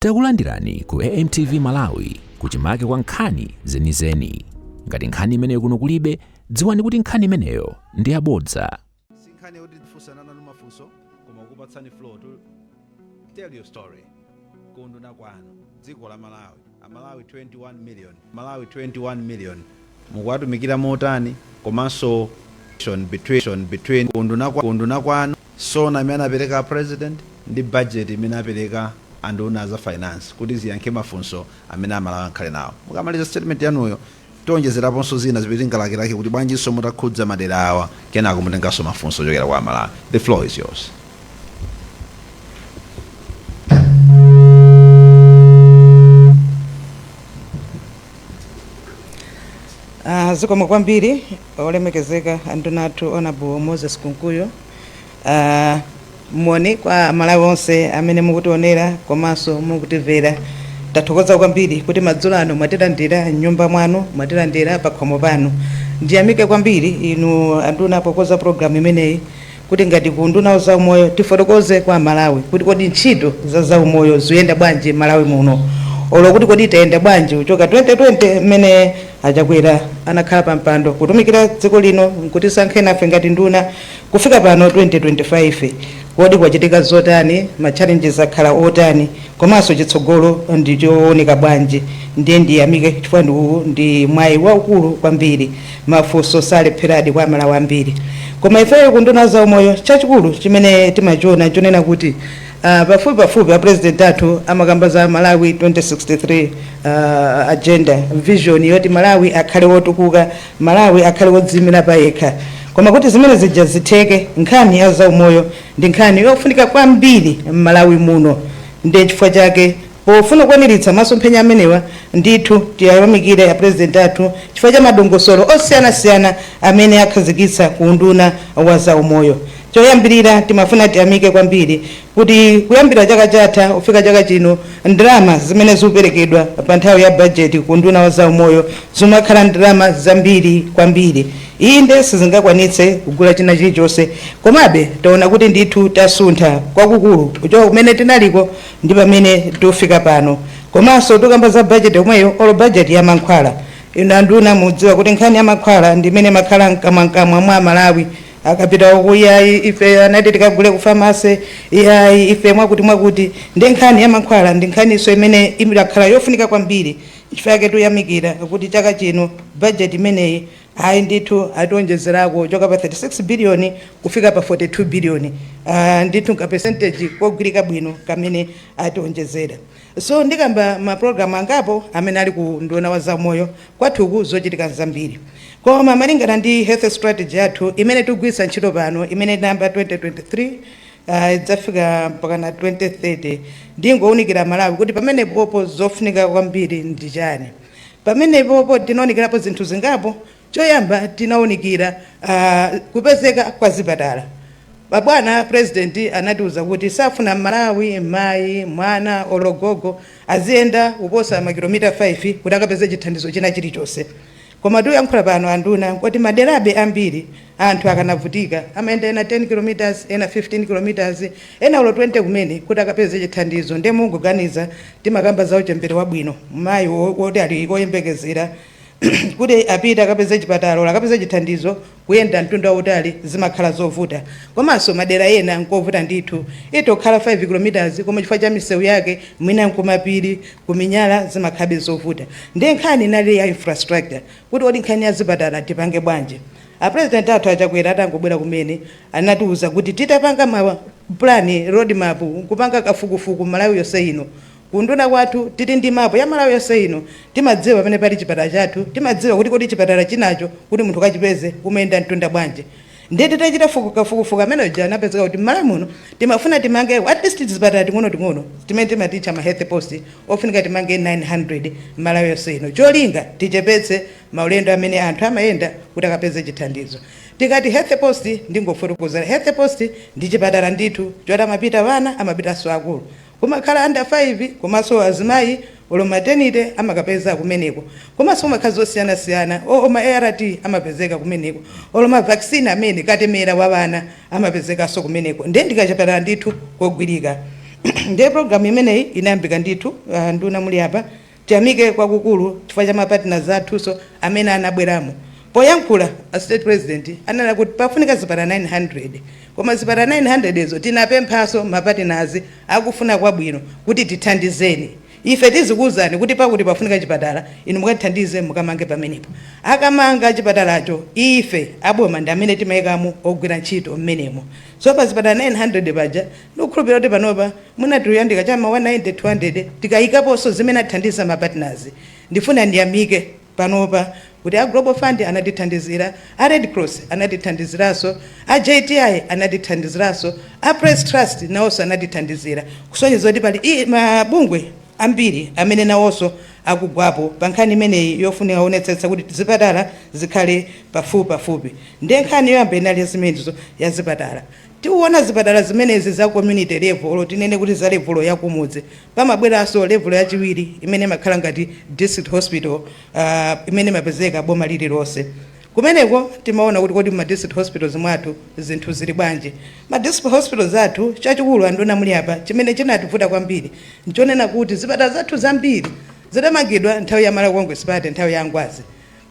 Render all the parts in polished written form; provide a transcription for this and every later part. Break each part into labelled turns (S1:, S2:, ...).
S1: Takulandirani ku AMTV Malawi, kuchimake kwa nkhani zenizeni. Ngati nkhani imeneyo kuno kulibe, dziwani kuti nkhani imeneyo ndi yabodza.
S2: Si nkhani yoti tifunsana nanu mafunso, koma kupatsani floor to tell your story. Kunduna kwanu, dziko la Malawi, Amalawi 21 million, Malawi 21 million, mukuwatumikira motani? Komanso between kunduna kwanu, SONA imene anapereka President ndi budget imene apereka anduna za finance, kuti ziyankhe mafunso amene Amalawi ankhale nawo. Mukamaliza statement yanuyo, tionjezeraponso zina zimene tingalakelake kuti bwanjinso mutakhudza madera awa, kenako mutenganso mafunso ochokera kwa Amalawi. The floor is yours.
S3: Zikomo kwambiri, olemekezeka anduna athu, Honorable Moses Kunkuyu. Moni kwa Malawi onse amene mukutionera komanso mukutimvera. Tathokoza kwambiri kuti madzulo ano mwatilandira mnyumba mwanu, mwatilandira pakhomo panu. Ndiyamike kwambiri inu anduna pokonza program imeneyi, kuti ngati ku unduna za umoyo tifotokoze kwa Malawi kuti kodi ntchito za zaumoyo zikuyenda bwanji Malawi muno, olo kuti kodi tayenda bwanji kuchoka 2020 mmene Achakwera anakhala pa mpando kutumikira dziko lino nkutisankhe nafe ngati nduna, kufika pano 2025. Kodi kwachitika zotani? Ma challenges akhala otani? Komanso chitsogolo ndi chooneka bwanji? Ndiye ndiyamike chifukwa ndi mwayi waukulu kwambiri. Mafunso salepheradi kwa Amalawi ambiri, koma ifeyo kunduna za umoyo chachikulu chimene timachiona chonena kuti pafupi pafupi a President athu amakamba za Malawi 2063 agenda, vision yoti Malawi akhale wotukuka, Malawi akhale wodziyimira payekha. Koma kuti zimene zija zitheke, nkhani ya zaumoyo ndi nkhani yofunika kwambiri m'Malawi muno. Ndiye chifukwa chake pofuna kukwaniritsa masomphenya amenewa, ndithu tiyayamikire a President athu chifukwa cha madongosolo osiyanasiyana amene akhazikitsa ku unduna wa zaumoyo. Choyambirira, timafuna tiyamike kwambiri kuti kuyambira chaka chatha kufika chaka chino, ndalama zimene zikuperekedwa pa nthawi ya bajeti ku unduna wa zaumoyo zimakhala ndalama zambiri kwambiri. Inde, sizingakwanitse kugula china chilichonse, komabe taona kuti ndithu tasuntha kwakukulu kuchoka kumene tinaliko ndi pamene tikufika pano. Komanso tikamba za bajeti yomweyo, olo bajeti ya mankhwala, inu anduna mudziwa kuti nkhani ya mankhwala ndi imene imakhala mkamwamkamwa mwa Malawi. Akapita uku, "Iyayi, ife anati tikagule ku pharmacy, iyayi, ife mwakuti mwakuti." Ndi nkhani ya mankhwala ndi nkhaniso imene imakhala yofunika kwambiri. Chifukwa chake tikuyamikira kuti chaka chino bajeti imeneyi, ayi ndithu, ationjezerako kuchoka pa 36 billion kufika pa 42 billion. Ndithu ka percentage kogwirika bwino kamene ationjezera. So ndikamba ma program angapo amene ali ku unduna wa zaumoyo kwathuku. Zochitika zambiri, koma malingana ndi health strategy yathu imene tikugwiritsa ntchito pano, imene inayamba 2023, idzafika mpaka na 2030, ndingowunikira Malawi kuti pamenepopo zofunika kwambiri ndi chani. Pamenepopo tinawunikirapo zinthu zingapo. Choyamba, tinawunikira kupezeka kwa zipatala. Babwana President anatiuza kuti safuna Malawi, mayi, mwana olo gogo, aziyenda kuposa makilomita 5 kuti akapeze chithandizo china chilichonse. Koma tikuyankhula pano, anduna, kuti maderabe ambiri anthu akanavutika amayenda ena 10 kilometers, ena 15 kilometers, ena olo 20 kumene kuti akapeze chithandizo. Ndiye mungoganiza, timakamba za uchembere wabwino, mayi woti ali oyembekezera kuti apite akapeze chipatala, akapeze chithandizo, kuyenda mtunda wautali zimakhala zovuta. Komanso madera ena nkovuta ndithu, itokhala 5 kilometers, koma chifukwa cha misewu yake, mwina nkumapiri, kuminyala, zimakhalabe zovuta. Ndiye nkhani inali ya infrastructure, kuti kodi nkhani ya zipatala tipange bwanji? A President athu Achakwera atangobwera kumene, anatiuza kuti titapanga ma plan, road map, kupanga kafukufuku Malawi yonse ino, kunduna kwathu tili ndi mapu ya Malawi yonse ino. Timadziwa pamene pali chipatala chathu, timadziwa kuti kodi chipatala chinacho kuti munthu kachipeze umayenda mtunda bwanji. Ndiye titachita kafukufuku amene uja, anapezeka kuti m'Malawi muno timafuna timange at least tizipatala ting'onoting'ono timene timatitcha ma health post, ofunika timange 900 Malawi yonse ino, cholinga tichepetse maulendo amene anthu amayenda kuti akapeze chithandizo. Tikati health post, ndingofotokozera, health post ndi chipatala ndithu choti amapita vana, amapitanso akulu, kumakhala under 5, komanso azimayi, olo maternity amakapeza kumeneko, komanso kumakhala zosiyanasiyana, o ma ART amapezeka kumeneko, olo ma vaccine amene katemera wa vana amapezekanso kumeneko. Ndiye ndikachipatala ndithu kogwirika. Ndiye program imeneyi inayambika ndithu. Nduna muli apa, tiyamike kwakukulu chifukwa cha mapartners athunso amene anabweramo. Poyankhula a State President anena kuti pafunika zipatala 900, koma zipatala 900 izo tinapemphaso mapartners akufuna kwabwino kuti tithandizeni ife, tizikuwuzani kuti pakuti pafunika chipatala, inu mukatithandize mukamange pamenepo. Akamanga chipatalacho, ife aboma ndi amene timayikamo ogwira ntchito mmenemo. So pa zipatala 900 paja, ndikukhulupirira kuti panopa mwina tikuyandika chama 190, 200, tikayikaponso zimene atithandiza mapartners. Ndifuna ndiyamike panopa kuti a Global Fund anatithandizira, a Red Cross anatithandiziranso, a JTI anatithandiziranso, a Press Trust nawonso anatithandizira, kusonyeza kuti pali mabungwe ambiri amene nawonso akugwapo pa nkhani imeneyi yofunika kuonetsetsa kuti zipatala zikhale pafupi pafupi. Ndiye nkhani yoyamba inali zimenezo ya zipatala. Tiuona zipatala zimenezi za community level, tinene kuti za level yakumudzi. Pamabweranso level yachiwiri imene imakhala ngati district hospital, imene imapezeka boma lililonse. Kumeneko timaona kuti kodi ma district hospitals mwathu zinthu zili bwanji? Ma district hospitals athu, chachikulu, anduna muli apa, chimene chinativuta kwambiri nchonena kuti zipatala zathu zambiri zidamangidwa nthawi ya Malawi Congress Party, nthawi ya Ngwazi,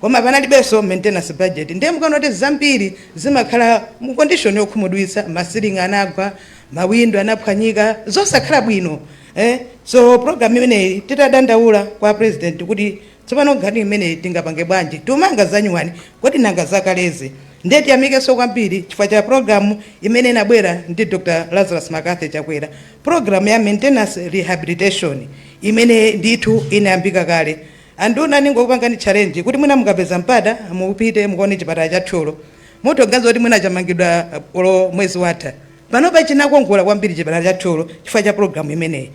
S3: koma panalibenso maintenance budget. Ndiye mukaona kuti zambiri zimakhala mu condition yokhumudwitsa, maceiling anagwa, mawindo anaphwanyika, zosakhala bwino, eh? So program imeneyi titadandaula kwa President kuti tsopano nkhani imeneyi tingapange bwanji, tumanga zanyuwani, kodi nanga zakalezi? Ndiye tiyamikenso kwambiri chifukwa cha program imene inabwera ndi Dr Lazarus McCarthy Chakwera, program ya maintenance rehabilitation imene ndithu inayambika kale. Anduna, ningokupangani challenge kuti mwina mukapeza mpata mupite mukaone chipatala cha Thyolo. Mutoganiza kuti mwina chamangidwa olo mwezi watha. Panopa chinakongola kwambiri chipatala cha Thyolo chifukwa cha program imeneyi.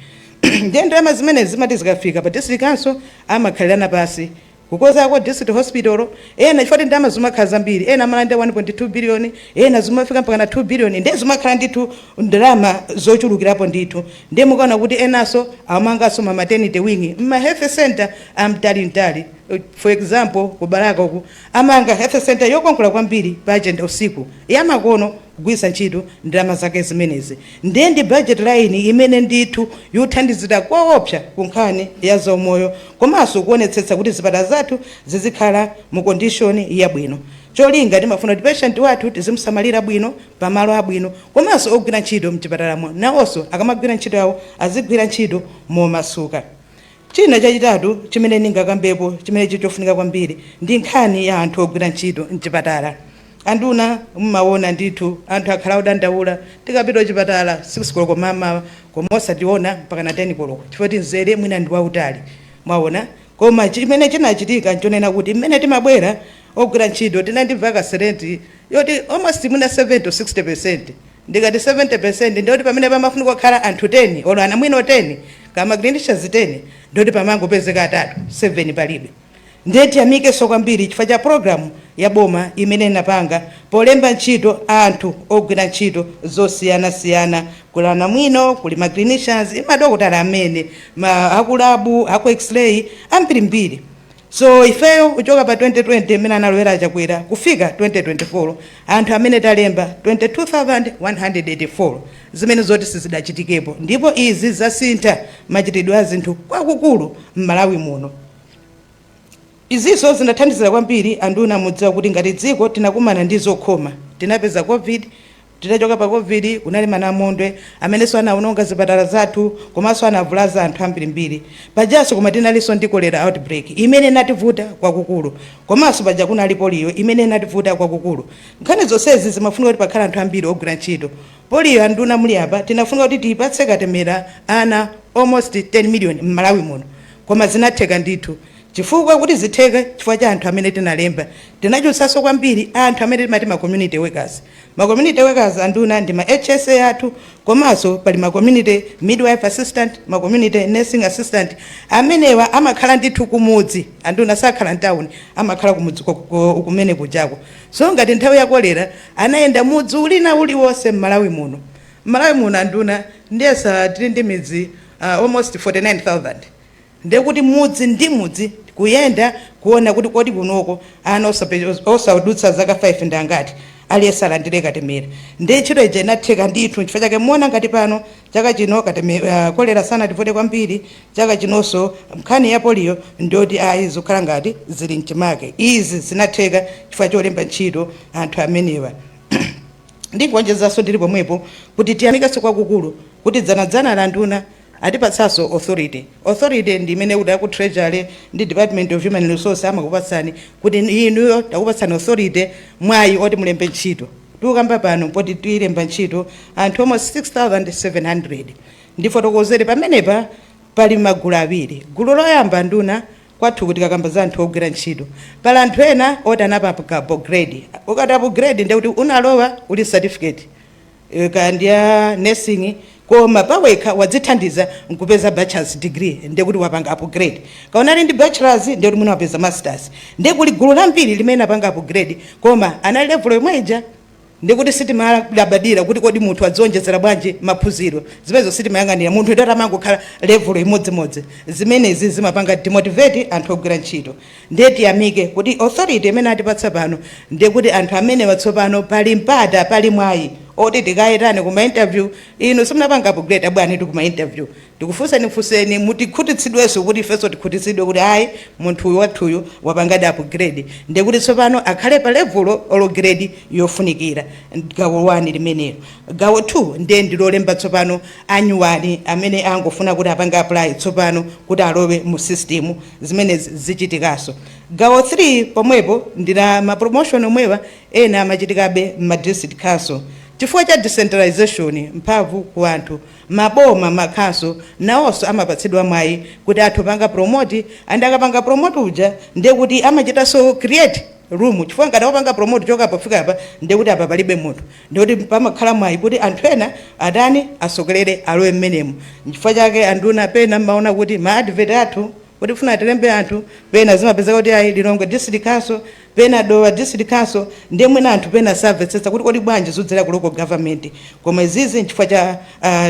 S3: Ndiye ndalama zimene zimati zikafika pa district council, amakhalirana pasi kukozako district hospital. Ena, chifukwa kuti ndalama zimakhala zambiri, ena amalanda 1.2 billion, ena zimafika mpaka na 2 billion. Ndiye zimakhala ndithu ndalama zochulukirapo ndithu. Ndiye mukaona kuti enaso amanganso ma maternity wing mma health center amtalimtali. For example, ku Balaka uku amanga health center yokongola kwambiri pa agenda usiku yamakono, kugwiritsa ntchito ndalama zake zimenezi. Ndiye ndi budget line imene ndithu yothandizira koopsa ku nkhani ya zaumoyo, komanso kuonetsetsa kuti zipatala zathu zizikhala mu condition yabwino. Cholinga timafuna kuti patient wathu tizimusamalira bwino pamalo abwino, komanso ogwira ntchito mchipatalamo nawonso akamagwira ntchito yawo azigwira ntchito momasuka. China chachitatu chimene ndingakambepo, chimene chofunika kwambiri, ndi nkhani ya anthu ogwira ntchito mchipatala. Anduna, mmaona ndithu anthu akhala odandaula, tikapita kuchipatala 6 koloko mamawa, koma osationa mpaka na 10 koloko, chifukwa kuti mzere mwina ndi wautali, mwaona. Koma chimene chinachitika nchonena kuti mmene timabwera, ogwira ntchito tinali ndi vacancy rate yoti almost mwina 70 to 60%. Ndikati 70%, ndiyoti pamene pamafunika kukhala anthu 10 olo ana mwino 10 kama clinicians 10, ndiyoti pamangopezeka atatu, 7 palibe. Ndiye tiyamikenso kwambiri chifukwa cha program ya boma imene inapanga polemba ntchito anthu ogwira ntchito zosiyanasiyana. Kuli anamwino, kuli ma clinicians, madokotala amene ma akulab, aku X-ray, ambirimbiri. So ifeyo kuchoka pa 2020 imene analowera Chakwera kufika 2024, anthu amene talemba 22,184, zimene zoti sizidachitikepo, ndipo izi zasintha machitidwe a zinthu kwakukulu m'Malawi muno. Izinso zinathandizira kwambiri. Anduna, mudziwa kuti ngati dziko tinakumana ndi zokhoma. Tinapeza COVID. Titachoka pa COVID, kunali manamondwe amenenso anaononga zipatala zathu komanso anavulaza anthu ambirimbiri pajanso. Koma tinalinso ndi cholera outbreak imene inativuta kwakukulu, komanso paja kunali polio imene inativuta kwakukulu. Nkhani zonsezi zimafunika kuti pakhale anthu ambiri ogwira ntchito. Polio, anduna muli apa, tinafunika kuti tiyipatse katemera ana almost 10 million m'Malawi muno, koma zinatheka ndithu. Chifukwa kuti zitheke, chifukwa cha anthu amene tinalemba. Tinachotsanso kwambiri anthu amene timati ma community workers. Ma community workers, anduna, ndi ma HSA athu, komanso pali ma community midwife assistant, ma community nursing assistant. Amenewa amakhala ndithu kumudzi, anduna, sakhala mtawuni, amakhala kumudzi kumene kujako. So ngati nthawi ya kolera, anayenda mudzi ulina uliwonse m'Malawi muno. M'Malawi muno, anduna, ndiyesa tili ndi midzi almost 49,000. Ndiye kuti mudzi ndi mudzi kuyenda kuona kuti kodi kunoko ana osadutsa zaka 5 ndi angati. Aliyense alandire katemera. Ndiye ntchito ija inatheka ndithu. Chifukwa chake muona ngati pano chaka chino kolera sanativote kwambiri. Chaka chinonso nkhani ya polio ndiyoti ayi, zikukhala ngati zili mchimake. Izi zinatheka chifukwa cholemba ntchito anthu amenewa. Ndingonjezanso ndili pomwepo kuti tiyamikenso kwakukulu kuti dzanadzana la nduna atipatsanso authority. Authority ndi imene kuti aku Treasury ndi Department of Human Resource amakupatsani kuti inuyo takupatsani authority, mwayi oti mulembe ntchito. Tikukamba pano poti tilemba ntchito anthu almost 6700. Ndifotokozere pamenepa, pali magulu awiri. Gulu loyamba, nduna, kwathu kuti kakamba za anthu ogwira ntchito, pali anthu ena oti anapanga upgrade. Ukati upgrade, ndekuti unalowa uli certificate kandi ya nursing, koma pawekha wadzithandiza nkupeza bachelor's degree, ndekuti wapanga upgrade. Kaunali ndi bachelor's, ndekuti mwina wapeza masters. Ndekuli gulu lambiri limene apanga upgrade koma anali level yomweja, ndikuti sitimalabadira kuti kodi munthu adzionjezera bwanji maphunziro. Zimenezo sitimayang'anira. Munthu ndati amangokhala level imodzimodzi. Zimenezi zimapanga demotivate anthu ogwira ntchito. Ndiye tiyamike kuti authority imene atipatsa pano, ndiye kuti anthu amene watsopano pali mpata, pali mwayi oti tikayitane kuma interview. Inu simunapanga upgrade, abwana, kuma interview tikufunseni funseni, mutikhutitsidwenso kuti ifenso tikhutitsidwe kuti ayi, munthu uyu wathuyu wapangadi upgrade, ndiye kuti tsopano akhale pa level olo grade yofunikira. Gawo 1 limenelo. Gawo 2 ndiye ndilolemba tsopano anyuwani amene angofuna kuti apange apply tsopano kuti alowe mu system. Zimene zichitikaso gawo 3 pomwepo ndila ma promotion omwewa ena amachitikabe ma district council chifukwa cha decentralization, mphamvu ku anthu, maboma, makhanso nawonso amapatsidwa mwayi kuti athu panga promote. And akapanga promote uja, ndiye kuti amachitanso create room, chifukwa ngati akupanga promote choka pofika apa, ndiye kuti apa palibe munthu, ndiye kuti pamakhala mwayi kuti anthu ena atani, asokolere, alowe mmenemo. Nchifukwa chake, anduna, pena mmaona kuti ma advert athu kuti funa tilembe anthu, pena zimapezeka kuti ayi, Lilongwe District Council, pena Dowa District Council. Ndiye mwina anthu pena samvetsetsa kuti kodi bwanji zudzera ku local government? Koma izizi nchifukwa cha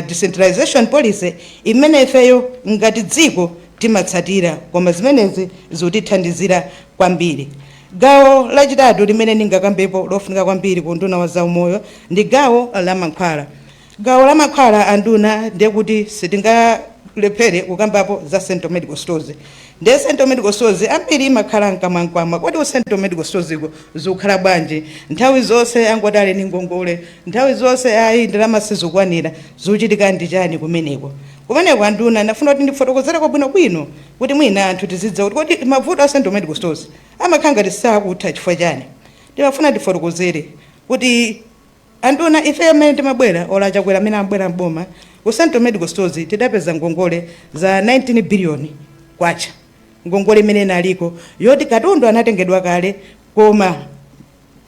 S3: decentralization policy imene ifeyo ngati dziko timatsatira, koma zimenezi zikutithandizira kwambiri. Gawo lachitatu limene ndingakambepo lofunika kwambiri ku nduna wa zaumoyo ndi gawo la mankhwala. Gawo la mankhwala, anduna, ndiye kuti sitingalephere kukambapo za Central Medical Stores. Ndiye Central Medical Stores ambiri imakhala mkamwamkamwa. Kodi ku Central Medical Stores iko zikukhala bwanji? Nthawi zonse angoti ali ndi ngongole, nthawi zonse ayi, ndalama sizikwanira. Zikuchitika ndi chani kumeneko? Kumeneko, anduna, ndafuna kuti ndifotokozereko bwinobwino kuti mwina anthu tizidza kuti kodi mavuto a Central Medical Stores amakhala ngati sakutha chifukwa chani? Ndimafuna ndifotokozere kuti, anduna, ife amene timabwera, ola Chakwera amene amabwera mboma, ku Central Medical Stores tidapeza ngongole za 19 billion kwacha, ngongole imene inaliko yoti katundu anatengedwa kale koma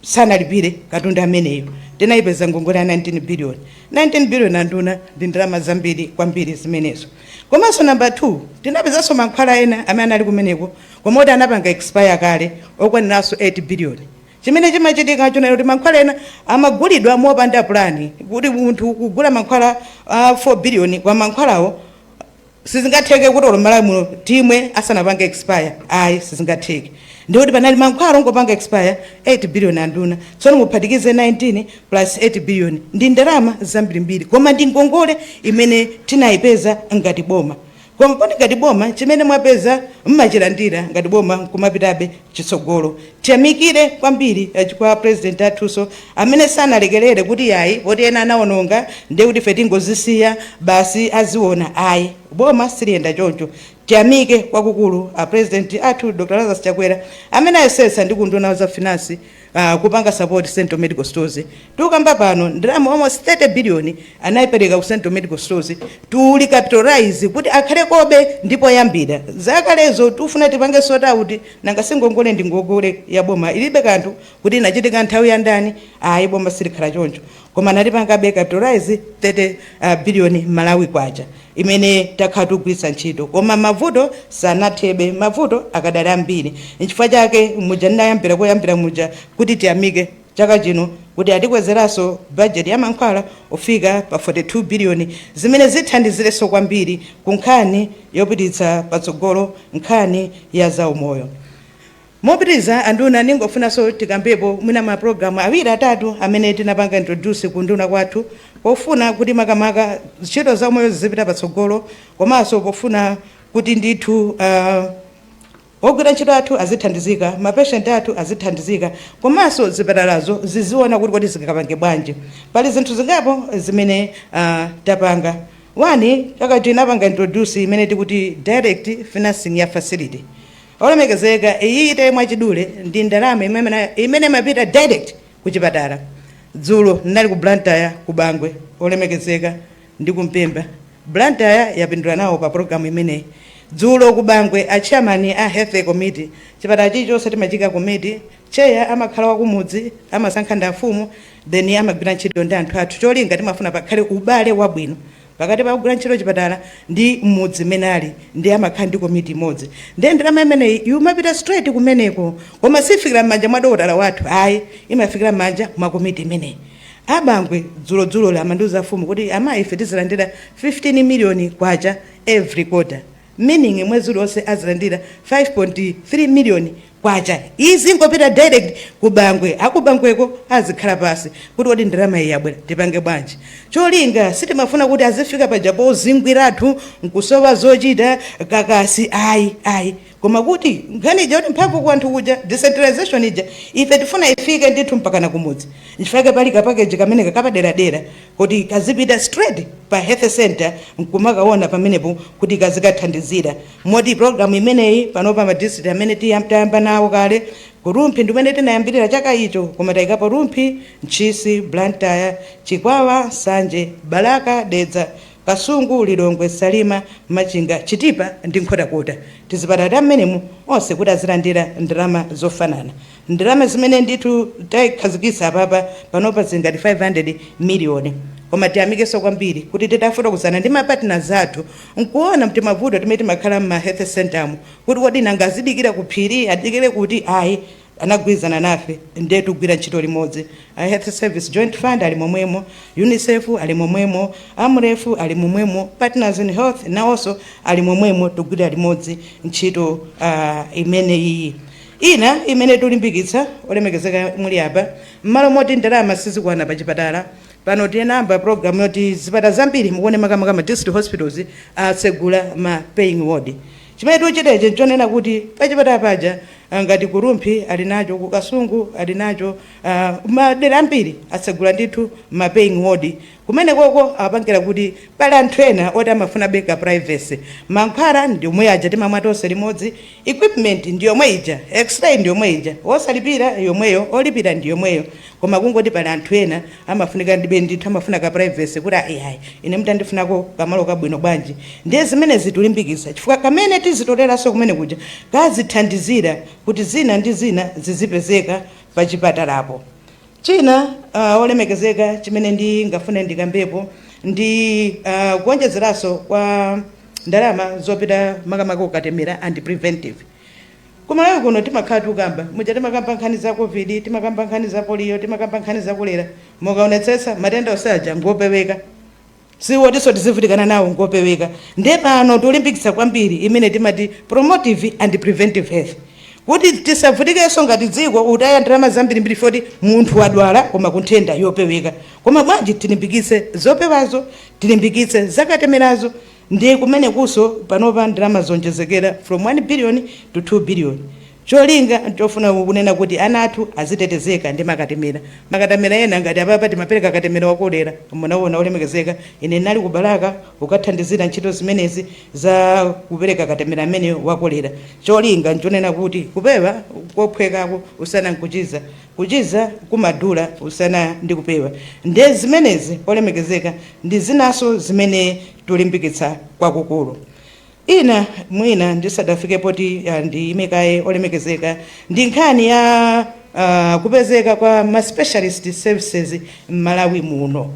S3: sanalipire katundu ameneyo. Tinayipeza ngongole ya 19 billion. 19 billion, anduna, ndi ndalama zambiri kwambiri zimenezo. Komanso namba 2, tinapezanso mankhwala ena amene anali kumeneko koma oti anapanga expire kale, okwaniranso 8 billion. Chimene chimachitika chonero kuti mankhwala ena amagulidwa mopanda plan, kuti munthu kugula mankhwala a 4 billion kwa mankhwalawo sizingatheke kuti olo Malawi muno timwe asanapange expire, ayi, sizingatheke. Ndikuti panali mankhwala ongopanga expire 8 billion, anduna. Tsono muphatikize 19 plus 8 billion, ndi ndalama zambirimbiri, koma ndi ngongole imene tinayipeza ngati boma. Koma poti ngati boma chimene mwapeza mmachilandira ngati boma nkumapitabe chitsogolo, tiyamikire kwambiri kwa President athunso amene sanalekerere kuti yayi, poti ena anawononga, ndiye kuti ife tingozisiya basi, aziona. Ayi, boma siliyenda choncho. Tiyamike kwakukulu a President athu Dr Lazarus Chakwera amene ayesetsa ndi kunduna za finance kupanga support Central Medical Stores. Tikukamba pano, ndalama almost 30 billion anayipereka ku Central Medical Stores to recapitalize kuti akhale kobe ndipo yambira zakalezo tifuna tipange sort out. Nanga singongole ndi ngongole ya boma, ilibe kanthu kuti inachitika nthawi ya ndani. Ayi, boma silikhala choncho. Koma anatipangabe capitalize 30 billion Malawi kwacha imene takhala tikugwiritsa ntchito, koma mavuto sanathebe, mavuto akadali ambiri. Nchifukwa chake muja ndinayambira koyambira muja kuti tiyamike chaka chino kuti atikwezeranso bajeti ya mankhwala kufika pa 42 billion, zimene zithandizirenso kwambiri ku nkhani yopititsa patsogolo nkhani ya zaumoyo. Mopitiriza, anduna, ningofunanso tikambepo mwina mapulogalamu awiri atatu amene tinapanga introduce ku nduna kwathu pofuna kuti makamaka ntchito zaumoyo zizipita patsogolo, komanso pofuna kuti ndithu ogwira ntchito athu azithandizika, mapatient athu azithandizika, komanso zipatalazo ziziona kuti kodi zingakapange bwanji. Pali zinthu zingapo zimene tapanga. One, chaka tinapanga introduce imene tikuti direct financing ya facility. Olemekezeka, iyi ite mwachidule ndi ndalama imene imapita direct kuchipatala. Dzulo ndinali ku Blantyre, ku Bangwe, olemekezeka, ndi kumpemba. Blantyre yapindula nawo pa program imeneyi. Dzulo ku Bangwe, a chairman a health committee, chipatala chilichonse timachika committee, chair amakhala wakumudzi, amasankha ndi afumu, then amagwira ntchito ndi anthu athu. Cholinga timafuna pakhale ubale wabwino pakati pa kugwira ntchito chipatala ndi mmudzi mmene ali, ndi amakhala ndi komiti imodzi. Ndiye ndalama imeneyi imapita straight kumeneko, koma sifikira m'manja mwa dokotala wathu, ayi, imafikira m'manja mwa komiti imeneyi. Abangwe dzulodzulo amandiuza afumu kuti amayi, ife tizilandira 15 million kwacha every quarter, meaning mwezi uliwonse azilandira 5.3 million kwacha. Izi ngopita direct ku Bangwe. Akubangweko azikhala pasi kuti kodi ndalama iyi yabwera, tipange bwanji? Cholinga sitimafuna kuti azifika paja pozingwiratu nkusowa zochita kakasi, ayi, ayi, koma kuti nkhani ija kuti mphamvu ku anthu kuja, decentralization ija, ife tifuna ifike ndithu mpakana kumudzi. Nchifukwa pali kapackage kameneka kapaderadera kuti kazipita straight pa health center nkumakaona pamenepo kuti kazikathandizira. Moti program imeneyi panopa ma district amene tiyamba nawo kale kuRumphi, ndimene tinayambirira chaka icho, koma tayikapo Rumphi, Ntchisi, Blantyre, Chikwawa, Nsanje, Balaka, Dedza, Kasungu, Lilongwe, Salima, Machinga, Chitipa ndi Nkhotakota. Tizipatala mmenemu onse kuti azilandira ndalama zofanana. Ndalama zimene ndithu tayikhazikitsa apapa panopa zingati 500 miliyoni. Koma tiyamikenso kwambiri kuti titafotokozana ndi mapartners athu nkuona timavuto timene timakhala mma health center mu, kuti kodi nanga azidikira ku phiri, adikire kuti, ayi, anagwirizana nafe, ndiye tikugwira ntchito limodzi. A Health Service Joint Fund ali momwemo, UNICEF ali momwemo, AMREF ali momwemo, Partners in Health nawonso ali momwemo. Tikugwira limodzi ntchito imene iyi. Ina imene tikulimbikitsa, olemekezeka muli apa, m'malo moti ndalama sizikwana pa chipatala, pano tinayamba program yoti zipatala zambiri, mukuone makamaka ma district hospitals, atsegula ma paying ward. Chimene tikuchitechi nchonena kuti pachipatala paja, ngati kuRumphi ali nacho, ku Kasungu ali nacho, madera ambiri atsegula ndithu ma paying ward. Kumene koko apangira kuti pali anthu ena oti amafuna beka privacy. Mankhwala ndi omwe aja timamwa tonse limodzi, equipment ndi yomwe ija, x-ray ndi yomwe ija, osalipira yomweyo, olipira ndi yomweyo, koma kungoti pali anthu ena amafunika ndibe ndithu amafuna ka privacy kuti ayi, ayi, ine mtandifunako kamalo kabwino bwanji. Ndiye zimene zitulimbikitsa chifukwa kamene tizitoleranso kumene kuja kazithandizira kuti zina ndi zina zizipezeka pachipatalapo. China, olemekezeka, chimene ndingafune ndikambepo ndi kuonjezeranso kwa ndalama zopita makamaka kukatemera and preventive. Kumalawi kuno timakhala tikukamba muja, timakamba nkhani za COVID, timakamba nkhani za polio, timakamba nkhani za kolera. Mukaonetsetsa, matenda osaja ngopeweka, siwotinso tizivutikana nawo, ngopeweka. Ndiye pano tikulimbikitsa kwambiri imene timati promotive and preventive health, kuti tisavutikenso ngati dziko utaya ndalama zambirimbiri foti munthu wadwala koma kunthenda yopeweka. Koma bwanji tilimbikitse zopewazo, tilimbikitse zakatemerazo? Ndiye kumene kuso panopa ndalama zonjezekera from 1 billion to 2 billion. Cholinga chofuna kunena kuti ana athu azitetezeka ndi makatemera. Makatemera ena ngati apapa timapereka katemera wa kolera, munaona, olemekezeka, ine ndinali ku Balaka ukathandizira ntchito zimenezi za kupereka katemera amene wa kolera. Cholinga nchonena kuti kupewa kophwekako usana nkuchiza, kuchiza kumadula usana ndi kupewa. Ndiye zimenezi, olemekezeka, ndi zinaso zimene tulimbikitsa kwakukulu. Ina mwina ndisadafike poti ndiyime kaye, olemekezeka, ndi nkhani ya kupezeka kwa ma specialist services m'Malawi muno.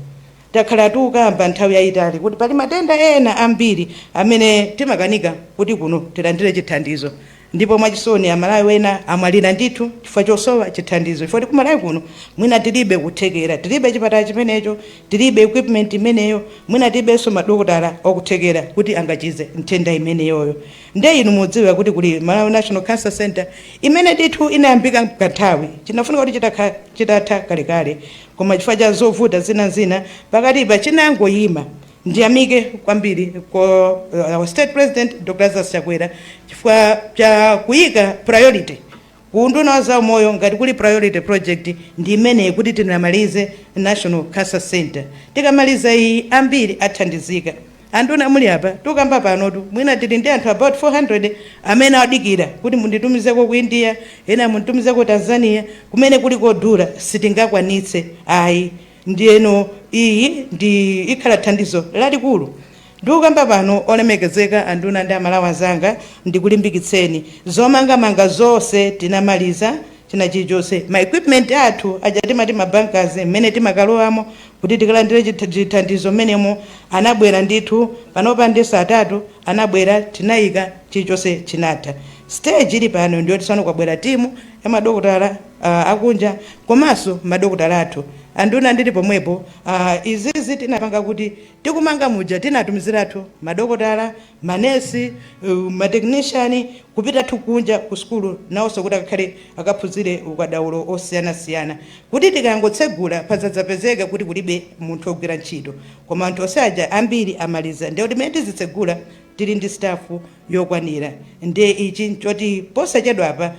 S3: Takhala tikukamba nthawi yayitali kuti pali matenda ena ambiri amene timakanika kuti kuno tilandire chithandizo. Ndipo mwachisoni, Amalawi wena amwalira ndithu chifukwa chosowa chithandizo, chifukwa kumalawi kuno mwina tilibe kuthekera, tilibe chipatala chimenecho, tilibe equipment imeneyo, mwina tilibenso madokotala okuthekera kuti angachize nthenda imeneyoyo. Nde inu mudziwe kuti kuli Malawi National Cancer Center imene ndithu inayambika kanthawi, chinafunika kuti chitatha kalekale, koma chifukwa cha zovuta zinazina pakatipa chinangoyima. Ndiyamike kwambiri ko our State President Dr Lazarus Chakwera chifukwa cha kuyika priority ku Unduna wa Zaumoyo. Ngati kuli priority project, ndi imeneyi, kuti tinamalize National Cancer Center. Tikamaliza iyi, ambiri athandizika. Anduna muli apa, tukamba panotu mwina tili ndi anthu about 400 amene adikira kuti munditumizeko ku India, ena munditumizeko Tanzania, kumene kuli kodula, sitingakwanitse ayi. Ndiyeno iyi ndi ikhala thandizo lalikulu. Ndikukamba pano, olemekezeka anduna ndi Amalawi anzanga, ndikulimbikitseni. Zomangamanga zonse tinamaliza, china chilichonse, ma equipment athu aja timati ma bunkers, mmene timakalowamo kuti tikalandire chithandizo mmenemo, anabwera ndithu. Panopa ndi atatu anabwera, tinayika, chilichonse chinatha. Stage ili pano ndiyoti tsopano kwabwera timu ya madokotala akunja komanso madokotala athu. Anduna, ndili pomwepo, izizi tinapanga kuti tikumanga muja tinatumiziratu madokotala, manesi, matechnician kupitatu kunja ku sukulu nawonso kuti akakhale akaphunzire ukadaulo osiyanasiyana, kuti tikangotsegula padzadzapezeka kuti kulibe munthu ogwira ntchito. Koma anthu onse aja ambiri amaliza, ndiye kuti mmene tizitsegula tili ndi staff yokwanira. Ndiye ichi nchoti posachedwapa,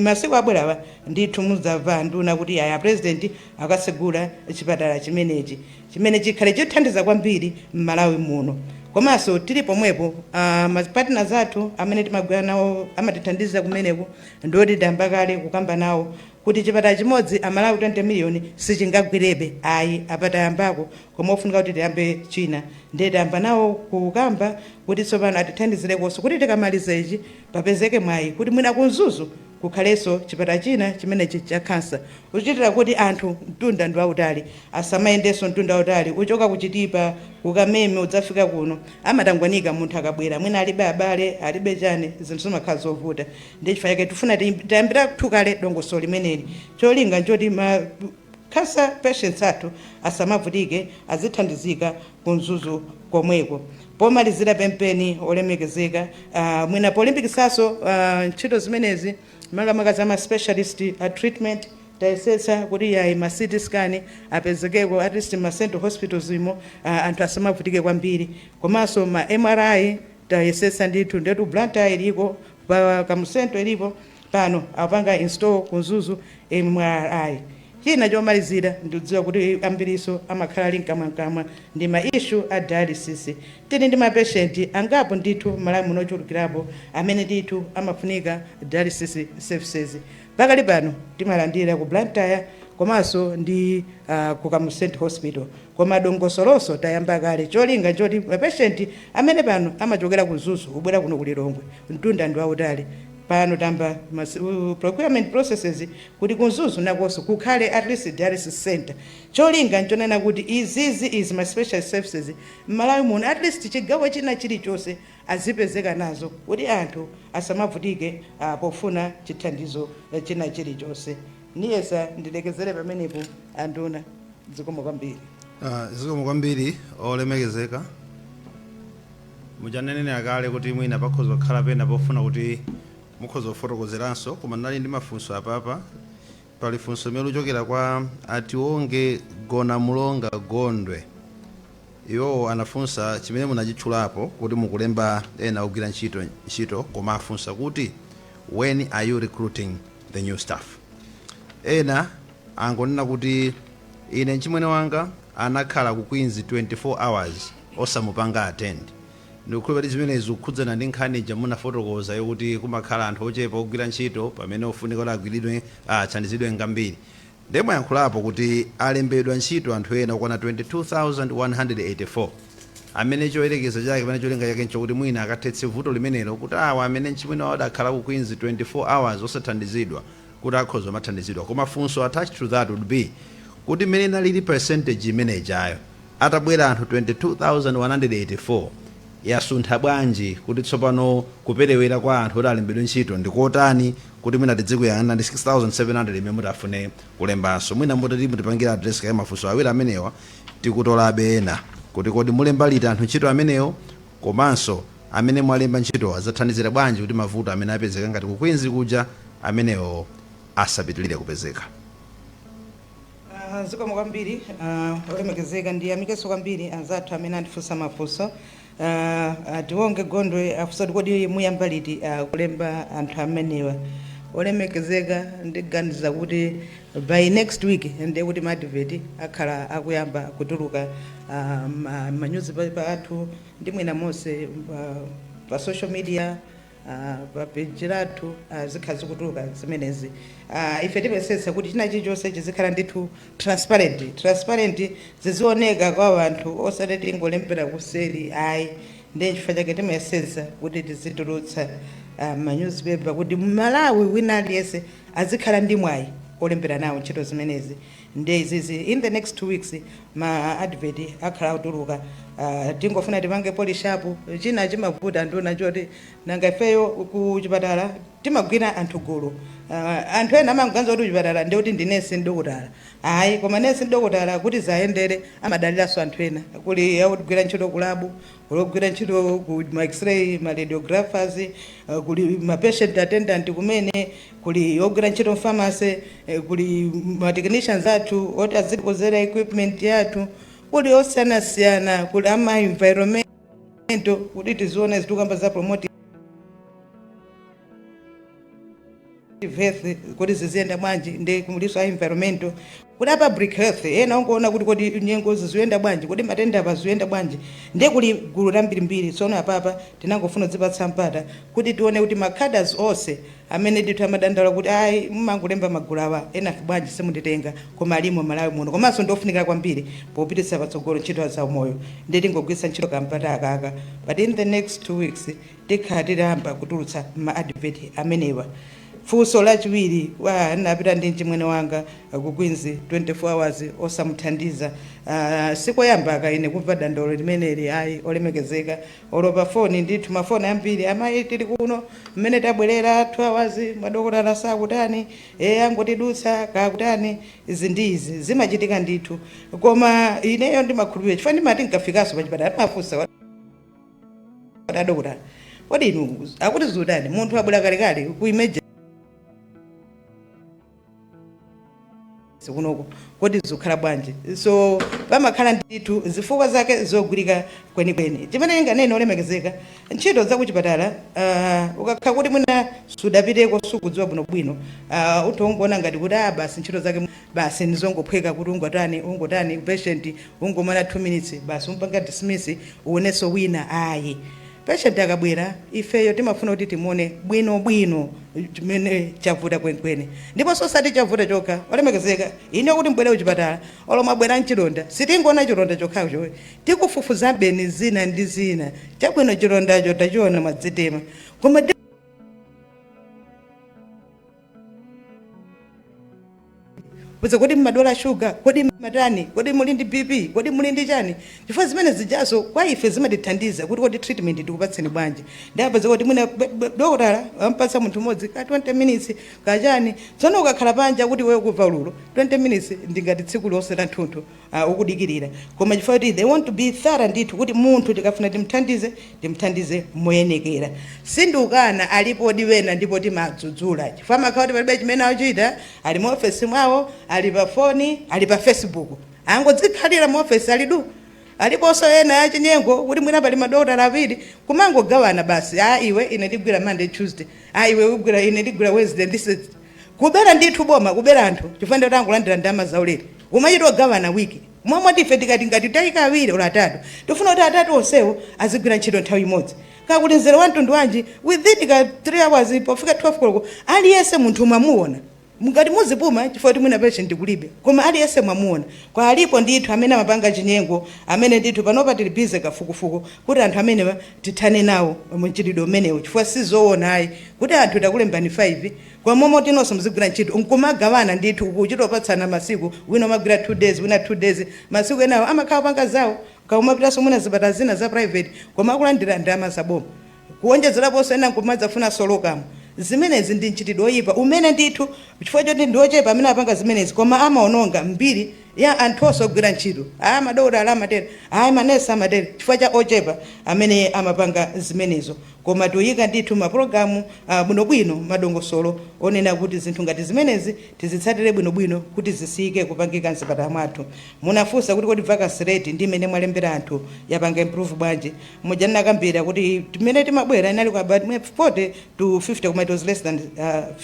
S3: masiku abwerawa ndithu, mudzamva nduna kuti aya, President akatsegula chipatala chimenechi chimene chikhale chothandiza kwambiri m'Malawi muno. Komanso tili pomwepo, ma partners athu amene timagwira nawo amatithandiza kumeneko, ndoti tayamba kale kukamba nawo kuti chipatala chimodzi Amalawi 20 miliyoni sichingagwirebe ayi. Apa tayambako, koma ofunika kuti tiyambe china. Ndiye tayamba nawo kukamba kuti tsopano atithandizirekonso kuti tikamaliza ichi papezeke mwayi kuti mwina ku Mzuzu kukhalenso chipatala china chimenechi cha kansa, kuchitira kuti anthu mtunda ndi wautali, asamayendenso mtunda wautali uchoka kuchitipa, kukameme, udzafika kuno, amatangwanika. Munthu akabwera mwina alibe abale, alibe chani, zinthu zimakhala zovuta. Ndi chifukwa chake tifuna tayambira kale dongosolo limeneli. Cholinga nchoti ma cancer patients athu asamavutike, azithandizika ku Mzuzu komweko. Pomalizira pempeni, olemekezeka, mwina polimbikisanso ntchito zimenezi, makamaka za ma specialist treatment, tayesetsa kuti yayi, ma CT scan apezekeko at least ma central hospitals imo, anthu asamavutike kwambiri. Komanso ma MRI tayesetsa ndithu, ndetu Blantyre iliko, pa Kamuzu Central ilipo, pano apanga install ku Mzuzu MRI. China chomalizira, ndikudziwa kuti ambiriso amakhala ali mkamwamkamwa, ndi ma issue a dialysis. Tili ndi mapatient angapo ndithu Malawi muno, ochulukirapo, amene ndithu amafunika dialysis services. Pakali pano timalandira ku Blantyre komanso ndi ku Kamuzu Central Hospital, koma dongosoloso tayamba kale. Cholinga choti mapatient amene pano amachokera ku Mzuzu kubwera kuno ku Lilongwe, mtunda ndi wautali, pano tamba procurement processes kuti ku Mzuzu nakonso kukhale at least dialysis center. Cholinga nchonena kuti izizi, izi ma special services, m'Malawi muno at least chigawo china chilichonse azipezeka nazo, kuti anthu asamavutike pofuna chithandizo china chilichonse. Niyesa ndilekezere pamenepo, anduna. Zikomo kwambiri.
S2: Zikomo kwambiri, olemekezeka. Muchanenera kale kuti mwina pakhoza kukhala pena pofuna kuti mukhoza kufotokozeranso, koma ndinali ndi mafunso apapa. Pali funso limene lichokera kwa Ationge Gona Mulonga Gondwe. Iwowo anafunsa chimene munachitchulapo kuti mukulemba ena ogwira ntchito, koma afunsa kuti, "When are you recruiting the new staff?" Ena angonena kuti, "Ine mchimwene wanga anakhala ku Queens 24 hours osamupanga attend." Ndikukhulupirira kuti zimenezi zikukhudzana ndi nkhani ija munafotokoza yokuti kumakhala anthu ochepa ogwira ntchito pamene ofunika kuti agwiridwe, athandizidwe ngambiri. Ndiye mwayankhulapo kuti alembedwa ntchito anthu ena okwana 22,184, amene choyerekeza chake pamene cholinga chake nchokuti mwina akathetse vuto limenelo, kuti awa amene mchimwene wawo adakhala ku Queens 24 hours osathandizidwa, kuti akhoza kumathandizidwa. Koma funso attached to that would be kuti mmene inalili percentage imene ijayo, atabwera anthu 22,184, Yasuntha bwanji kuti tsopano kuperewera kwa anthu oti alembedwe ntchito ndikotani, kuti mwina tidzikuyang'ana ndi 6700 imene mutafune kulembanso? Mwina mutati mutipangira address kaye mafunso awiri amenewa, tikutolabe ena, kuti kodi mulemba liti anthu ntchito amenewo, komanso amene mwalemba ntchito adzathandizira bwanji kuti mavuto amene apezeka ngati ku Queens kuja amenewo asapitilire kupezeka?
S3: Zikomo kwambiri, olemekezeka. Ndiyamikenso kwambiri anzathu amene andifunsa mafunso. Tiwonge Gondwe afunsa kuti kodi muyamba liti kulemba anthu amenewa? Olemekezeka, ndiganiza kuti by next week ndiye kuti ma advert akhala akuyamba kutuluka ma newspaper athu ndi mwina monse pa social media, pa page lathu, zikhala zikutuluka zimenezi. Ife timayesetsa kuti china chilichonse chizikhala ndithu transparent, zizioneka kwa anthu, osati tingolembera kuseri, ayi. Ndiye chifukwa chake timayesetsa kuti tizitulutsa ma newspaper kuti Malawi wina aliyense azikhala ndi mwayi olembera nawo ntchito zimenezi. Ndiye izizi, in the next 2 weeks ma advert akhala akutuluka. Tingofuna tipange polish up. China chimavuta, nduna, choti nanga ifeyo ku chipatala timagwira anthu gulu. Anthu ena amangoganiza kuti kuchipatala ndi kuti ndi nesi ndi dokotala. Ayi, koma nesi ndi dokotala kuti zayendere amadaliranso anthu ena. Kuli akugwira ntchito ku lab, kuli ogwira ntchito ku ma X-ray, ma radiographers, kuli ma patient attendant kumene, kuli ogwira ntchito pharmacy, kuli ma technicians athu oti azikonzera equipment yathu, kuli osiyanasiyana, kuli ama environmental kuti tizione zitukamba za promotive health kuti ziziyenda bwanji, ndi kuliso a environmental, kuli a public health ena ongoona kuti kodi nyengo ziziyenda bwanji, kodi matenda apa ziyenda bwanji. Ndiye kuli gulu lambirimbiri. Tsono apapa tinangofuna kudzipatsa mpata kuti tione kuti ma cadres onse amene ndithu amadandaula kuti ayi, mumangolemba magulu awa, ena bwanji simunditenga, koma alimo Malawi muno, komanso ndiofunikira kwambiri popititsa patsogolo ntchito za umoyo. Ndiye tingogwiritsa ntchito kampata akaka, but in the next 2 weeks tikhala titayamba kutulutsa ma advert amenewa. Funso lachiwiri, wa napita ndi mchimwene wanga ku Queens 24 hours osamuthandiza. Sikoyamba kaine kumva dandaulo limeneli, ayi, olemekezeka. Olopa foni ndithu, mafoni ambiri, amayi tili kuno, mmene tabwerera 2 hours, madokotala sakutani, e angotidutsa kakutani. Izi ndi izi zimachitika ndithu, koma ineyo ndimakhulupirira chifukwa ndimati nkafikanso pachipatala mafunsa adokotala, kodi inu akuti zutani, munthu abwera kalekale ku emergency kunoko, kodi zikukhala bwanji? So pamakhala ndithu zifukwa zake zogwirika kwenikweni. Chimene ndinganene, olemekezeka, ntchito zakuchipatala, ukakhala kuti mwina sudapiteko, sukudziwa bwinobwino, utongoona ngati kuti ah, basi, ntchito zake basi ndizongophweka, kuti ungotani ungotani, patient ungomana 2 minutes, basi, umpanga dismiss, uonenso wina. Ayi, patient akabwera, ifeyo timafuna kuti timuone bwinobwino chimene chavuta kwenikweni, ndipo osati chavuta chokha. Olemekezeka, ine kuti mbwere kuchipatala, olo mwabwera mchilonda, sitingoona chilonda chokhacho, tikufufuzabe zina ndi zina. Chabwino, chilondacho tachiona, mwadzitema, koma kuza kodi mmadwala shuga, kodi matani, kodi muli ndi BP, kodi muli ndi chani? Chifukwa zimene zijazo kwa ife zimatithandiza kuti kodi treatment tikupatseni bwanji. Ndapeza kuti mwina dokotala ampatsa munthu mmodzi ka 20 minutes kachani. Tsono ukakhala panja kuti wewe kumva ululu, 20 minutes ndingati tsiku lonse la nthunthu ukudikirira. Koma chifukwa kuti they want to be thorough ndithu, kuti munthu tikafuna timthandize, timthandize moyenekera. Sindikukana, alipodi wena, ndipo timadzudzula chifukwa amakhala kuti palibe chimene akuchita, ali mu ofesi mwawo, ali pa foni, ali pa Facebook, angodzikhalira mu ofesi, ali du. Aliponso ena achinyengo, kuti mwina pali madokotala awiri, kumangogawana basi, a iwe, ine ndigwira Monday, Tuesday, a iwe ugwira, ine ndigwira Wednesday. This is kubera ndithu boma, kubera anthu, chifukwa ndoti angolandira ndalama zaulere, kumachita ogawana wiki momwe. Ife tikati ngati tayika awiri olo atatu, tifuna kuti atatu onsewo azigwira ntchito nthawi imodzi. Kakuti mzere wa mtundu wanji, within ka 3 hours, pofika 12 koloko, aliyense munthu mwamuona. Ngati muzipuma chifukwa kuti mwina patient kulibe, koma aliyense mwamuona kwa alipo ndithu amene amapanga chinyengo, amene ndithu panopa tili busy kafukufuku kuti anthu amenewa tithane nawo mchitidwe umenewu, chifukwa sizoona ayi kuti anthu takulembani 5 kwa momwe tinonso muzigwira ntchito nkumagawana ndithu, kuchitopatsana masiku, wina umagwira 2 days, wina 2 days, masiku enawo amakhala panga zawo, kaumapitanso mwina zipatala zina za private, koma akulandira ndalama zaboma, kuonjezeraponso ena nkumadzafuna solokamo. Zimenezi ndi mchitidwe oyipa umene ndithu, chifukwa choti ndi ochepa amene apanga zimenezi, koma amaononga mbiri ya anthu onse ogwira ntchito. Aya, madokotala amatere, aya, manesi amatere, chifukwa cha ochepa amene amapanga zimenezo. Koma tuyika ndithu mapulogalamu bwinobwino, madongosolo onena kuti zinthu ngati zimenezi tizitsatire bwinobwino kuti zisiyike kupangika mzipatala mwathu. Munafunsa kuti kodi vacancy rate ndi imene mwalembera anthu yapanga improve bwanji? Muja ndinakambira kuti timene timabwera inali ku about 40 to 50, koma it was less than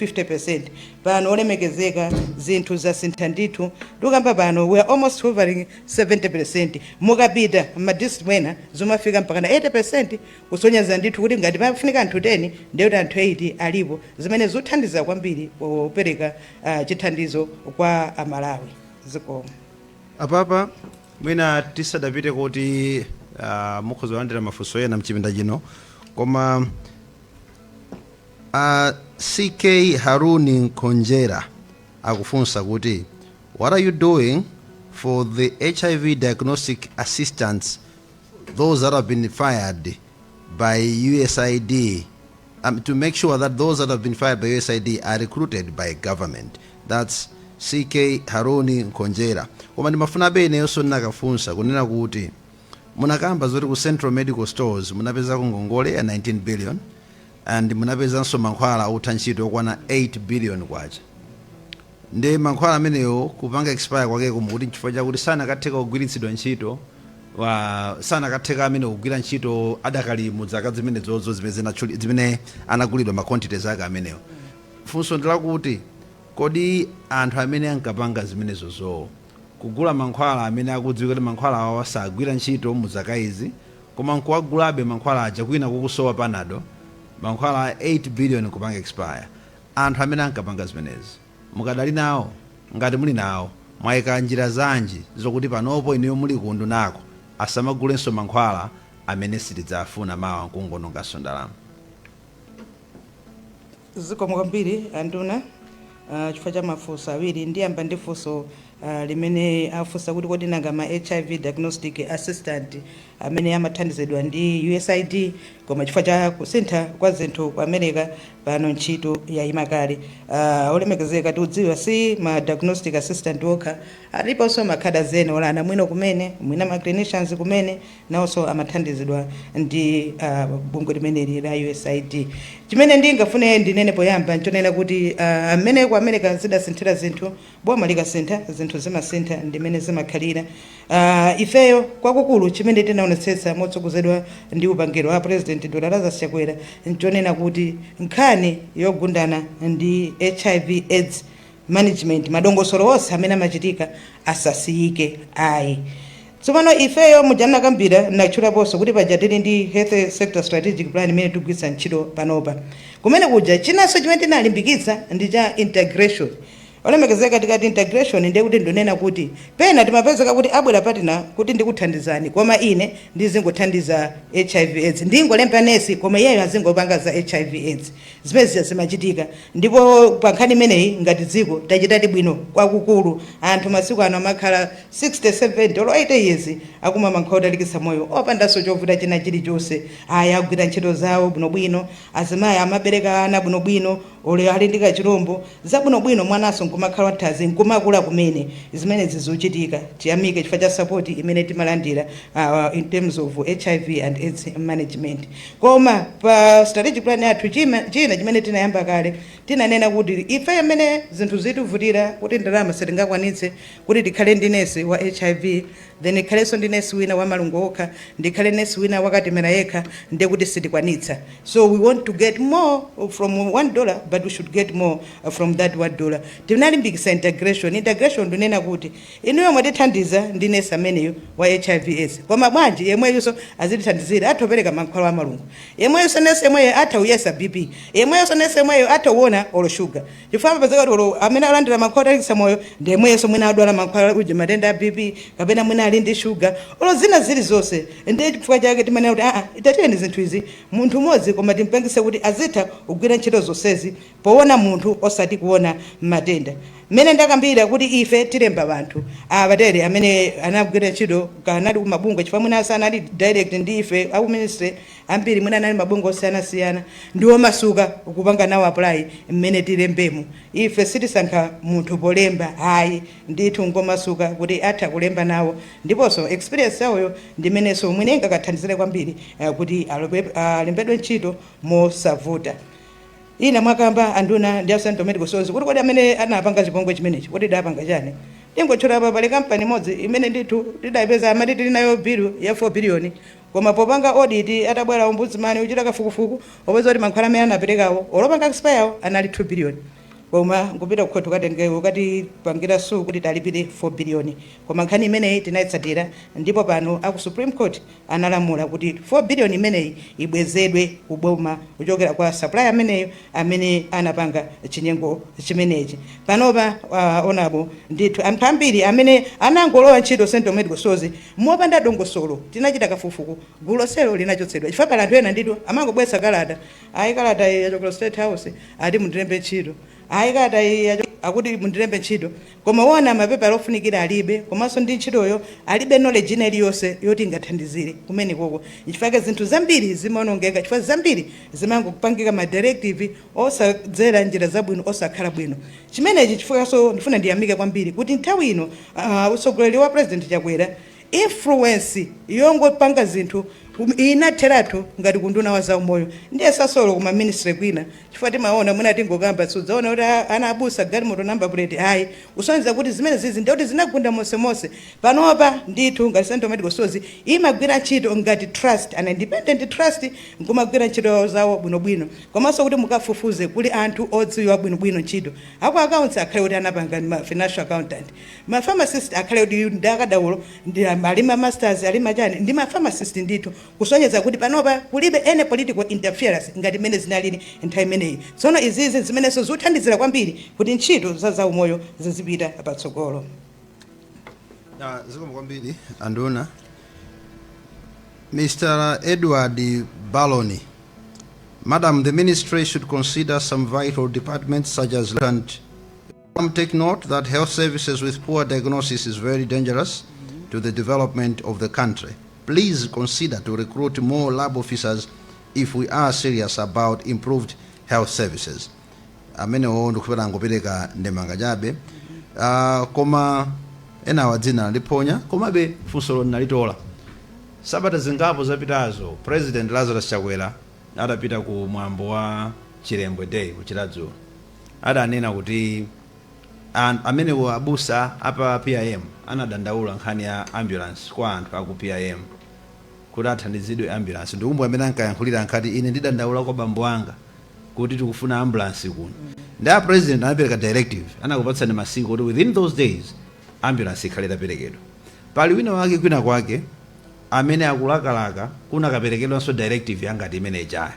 S3: 50%. Pano, olemekezeka, zinthu zasintha ndithu. Tikamba pano we are almost hovering 70%. Mukapita ma district mwena zomafika mpaka na 80%, kusonyeza ndithu kuti ngati pafunika anthu 10, ndiye kuti anthu 8 alipo, zimene zothandiza kwambiri popereka chithandizo kwa Amalawi. Zikomo.
S2: Apapa mwina tisadapite kuti mukhoza kulandira mafunso ena mchipinda chino, koma CK Haruni Nkhonjera akufunsa kuti, "What are you doing for the HIV diagnostic assistants, those that have been fired by USAID, to make sure that those that have been fired by USAID are recruited by government?" That's CK Haruni Nkhonjera. Koma ndimafuna ineyonso ndinakafunsa kunena kuti munakamba zoti ku Central Medical Stores munapezako ngongole ya 19 billion and munapezanso mankhwala otha ntchito okwana 8 billion kwacha. Ndi mankhwala amenewo kupanga expire kwakeko mukuti nchifukwa chakuti sanakatheka kugwiritsidwa ntchito wa sanakatheka amene kugwira ntchito adakali mu zaka zimene zozo zimene anagulidwa ma quantities ake amenewo. Funso ndilakuti, kodi anthu amene ankapanga zimenezozo, kugula mankhwala amene akudziwika kuti mankhwala awa sagwira ntchito mu zaka izi, koma nkuwagulabe mankhwala aja, kwina kukusowa Panado, mankhwala 8 billion kupanga expire, anthu amene ankapanga zimenezi mukadali nawo? Ngati muli nawo, mwayika njira zanji zokuti panopo inuyo muli kundu nako asamagulenso mankhwala amene sitidzafuna mawa nkungononganso ndalama?
S3: Zikomo kwambiri, anduna, chifukwa cha mafunso awiri. Ndiyamba ndi funso limene afunsa kuti kodi nanga ma HIV diagnostic assistant amene amathandizidwa ndi USAID, koma chifukwa cha kusintha kwa zinthu ku America pano ntchito yayima kale. Olemekezeka, tikudziwa si ma diagnostic assistant okha, aliponso makhada zene olana mwino kumene mwina ma clinicians kumene nawonso amathandizidwa ndi bungwe limeneli la USAID. Chimene ndingafune ndinene poyamba nchonena kuti amene ku America zidasinthira zinthu, boma likasintha zinthu zimasintha, ndimene zimakhalira. Ifeyo kwakukulu chimene tinaonetsetsa motsogozedwa ndi upangiro wa President Dr Lazarus Chakwera nchonena kuti nkhani yogundana ndi HIV AIDS management, madongosolo onse amene amachitika asasiyike ayi. Tsopano ifeyo mujanakambira natchulaponso kuti paja tili ndi Health Sector Strategic Plan imene tikugwiritsa ntchito panopa. Kumene kuja chinanso chimene tinalimbikitsa ndi cha integration. Olemekezeka, tikati integration ndiye kuti ndinena kuti pena timapezeka kuti abwera partner kuti ndikuthandizani, koma ine ndizingothandiza HIV AIDS, ndingolemba nesi koma iyeyo azingopanga za HIV AIDS. Zimene zija zimachitika, ndipo pa nkhani imeneyi ngati dziko tachitati bwino kwakukulu. Anthu masiku ano amakhala 60, 70 olo 80 years akumwa mankhwala otalikitsa moyo opandanso chovuta china chilichonse. Aya, agwira ntchito zawo bwinobwino, azimayi amabereka ana bwinobwino, ole ali ndi kachilombo zabwinobwino, mwananso nkumakhala wathanzi, nkumakula kumene. Zimenezi zikuchitika, tiyamike chifukwa cha support imene timalandira in terms of HIV and AIDS management. Koma pa strategic plan yathu china chimene tinayamba kale, tinanena kuti ife amene zinthu zitivutira kuti ndalama sitingakwanitse kuti tikhale ndi nesi wa HIV, then ikhalenso ndi nesi wina wa malungo okha, ndikhale nesi wina wakatemera yekha, ndiye kuti sitikwanitsa. So we want to get more from $1, but we should get more from that $1. Tinalimbikitsa integration. Integration ndinena kuti inuyo mwatithandiza ndi nesi ameneyo wa HIV AIDS, koma bwanji yemweyonso azitithandizira, atha kupereka mankhwala a malungo yemweyonso, nesi yemweyo atha kuyesa BP yemweyonso, nesi yemweyo atha kuona. Sitikuona olo shuga, chifukwa amapezeka kuti olo amene alandira mankhwala otalikitsa moyo ndiyemweyenso mwina adwala mankhwala uja matenda a BP, kapena mwina ali ndi shuga, olo zina zilizonse. Ndiye chifukwa chake timanena kuti aa, tatiyeni zinthu izi munthu umodzi, koma timpangise kuti azitha kugwira ntchito zonsezi poona munthu, osati kuona matenda. Mmene ndakambira kuti ife tilemba anthu apatere amene anagwira ntchito kanali kumabungwe, chifukwa mwina asanali direct ndi ife aku ministry, ambiri mwina anali mabungwe osiyanasiyana, ndi omasuka kupanga nawo apply mmene tilembemo. Ife sitisankha munthu polemba, ayi ndithu, ngomasuka kuti atha kulemba nawo, ndiponso experience yawoyo ndimenenso mwine ingakathandizire kwambiri kuti alembedwe ntchito mosavuta. Ina mwakamba anduna ndi a Central Medical Stores kuti kodi amene anapanga chipongwe chimenechi, kuti dapanga chani? Tingotchula apa, pali kampani imodzi imene ndithu tidayipeza, amati tili nayo bill ya 4 billion, koma popanga audit, atabwera ombudsman uchita kafukufuku, opeza kuti mankhwala amene anaperekawo olopanga expire anali 2 billion, koma nkupita kukhoti ukatenge ukatipangira sue kuti talipire 4 billion. Koma nkhani imeneyi tinayitsatira, ndipo pano aku Supreme Court analamula kuti 4 billion imeneyi ibwezedwe kuboma kuchokera kwa supplier ameneyo amene anapanga chinyengo chimenechi. Panopa onabo ndithu anthu ambiri amene anangolowa ntchito Central Medical Stores mopanda dongosolo, tinachita kafukufuku, gulu lonselo linachotsedwa, chifukwa pali anthu ena ndithu amangobwetsa kalata, "Ayi, kalata iyi yachokera State House, ati mundilembe ntchito. Ayi, kalata iyi akuti mundilembe ntchito," koma wona mapepala ofunikira alibe, komanso ndi ntchitoyo alibe knowledge ina iliyonse yoti ingathandizire kumene koko. Nchifukwa zinthu zambiri zimaonongeka, chifukwa zambiri zimangopangika ma directive osadzera njira zabwino, osakhala bwino chimenechi. Chifukwaso ndifuna ndiyamike kwambiri kuti nthawi ino utsogoleri wa President Chakwera, influence yongopanga zinthu inatheratu ngati kunduna wa zaumoyo, ndiye sasolo kuma ministry kwina, chifukwa timaona mwina tingokamba, sudzaona kuti ana abusa galimoto number plate, ayi, usonyeza kuti zimene zizi ndikuti zinagunda monsemonse. Panopa ndithu ngati Central Medical Stores imagwira ntchito ngati trust, an independent trust, nkumagwira ntchito zawo bwinobwino, komanso kuti mukafufuze kuli anthu odziwa bwinobwino ntchito. Aku accounts akhale kuti anapanga ma financial accountant, ma pharmacist akhale kuti ndi akadaulo, ndi ali ma masters, ali machani, ndi ma pharmacist ndithu, kusonyeza kuti panopa kulibe any political interference ngati mmene zinalili nthawi imeneyi. Tsono izizi zimenenso zikuthandizira kwambiri kuti ntchito za zaumoyo zizipita patsogolo.
S2: Zikomo kwambiri anduna. Mr. Edward Baloni: Madam, the ministry should consider some vital departments such as and take note that health services with poor diagnosis is very dangerous to the development of the country. Please consider to recruit more lab officers if we are serious about improved health services. Amenewo ndikupera angopereka ndemanga chabe, koma enawa dzina liphonya, komabe funsolo linalitola. Sabata zingapo zapitazo President Lazarus Chakwera adapita ku mwambo wa Chilembwe Day ku Chiradzulo, adanena kuti amenewo abusa apa PIM anadandaula nkhani ya ambulance kwa anthu aku PIM kuti athandizidwe ambulance. Ndikumbuka amene ankayankhulira ankati, "Ine ndidandaula kwa bambo anga kuti tikufuna ambulance kuno." Ndi a president anapereka directive, anakupatsani masiku kuti within those days ambulance ikhale itaperekedwa. Pali wina wake kwina kwake amene akulakalaka kunakaperekedwanso directive yangati imene ijayo,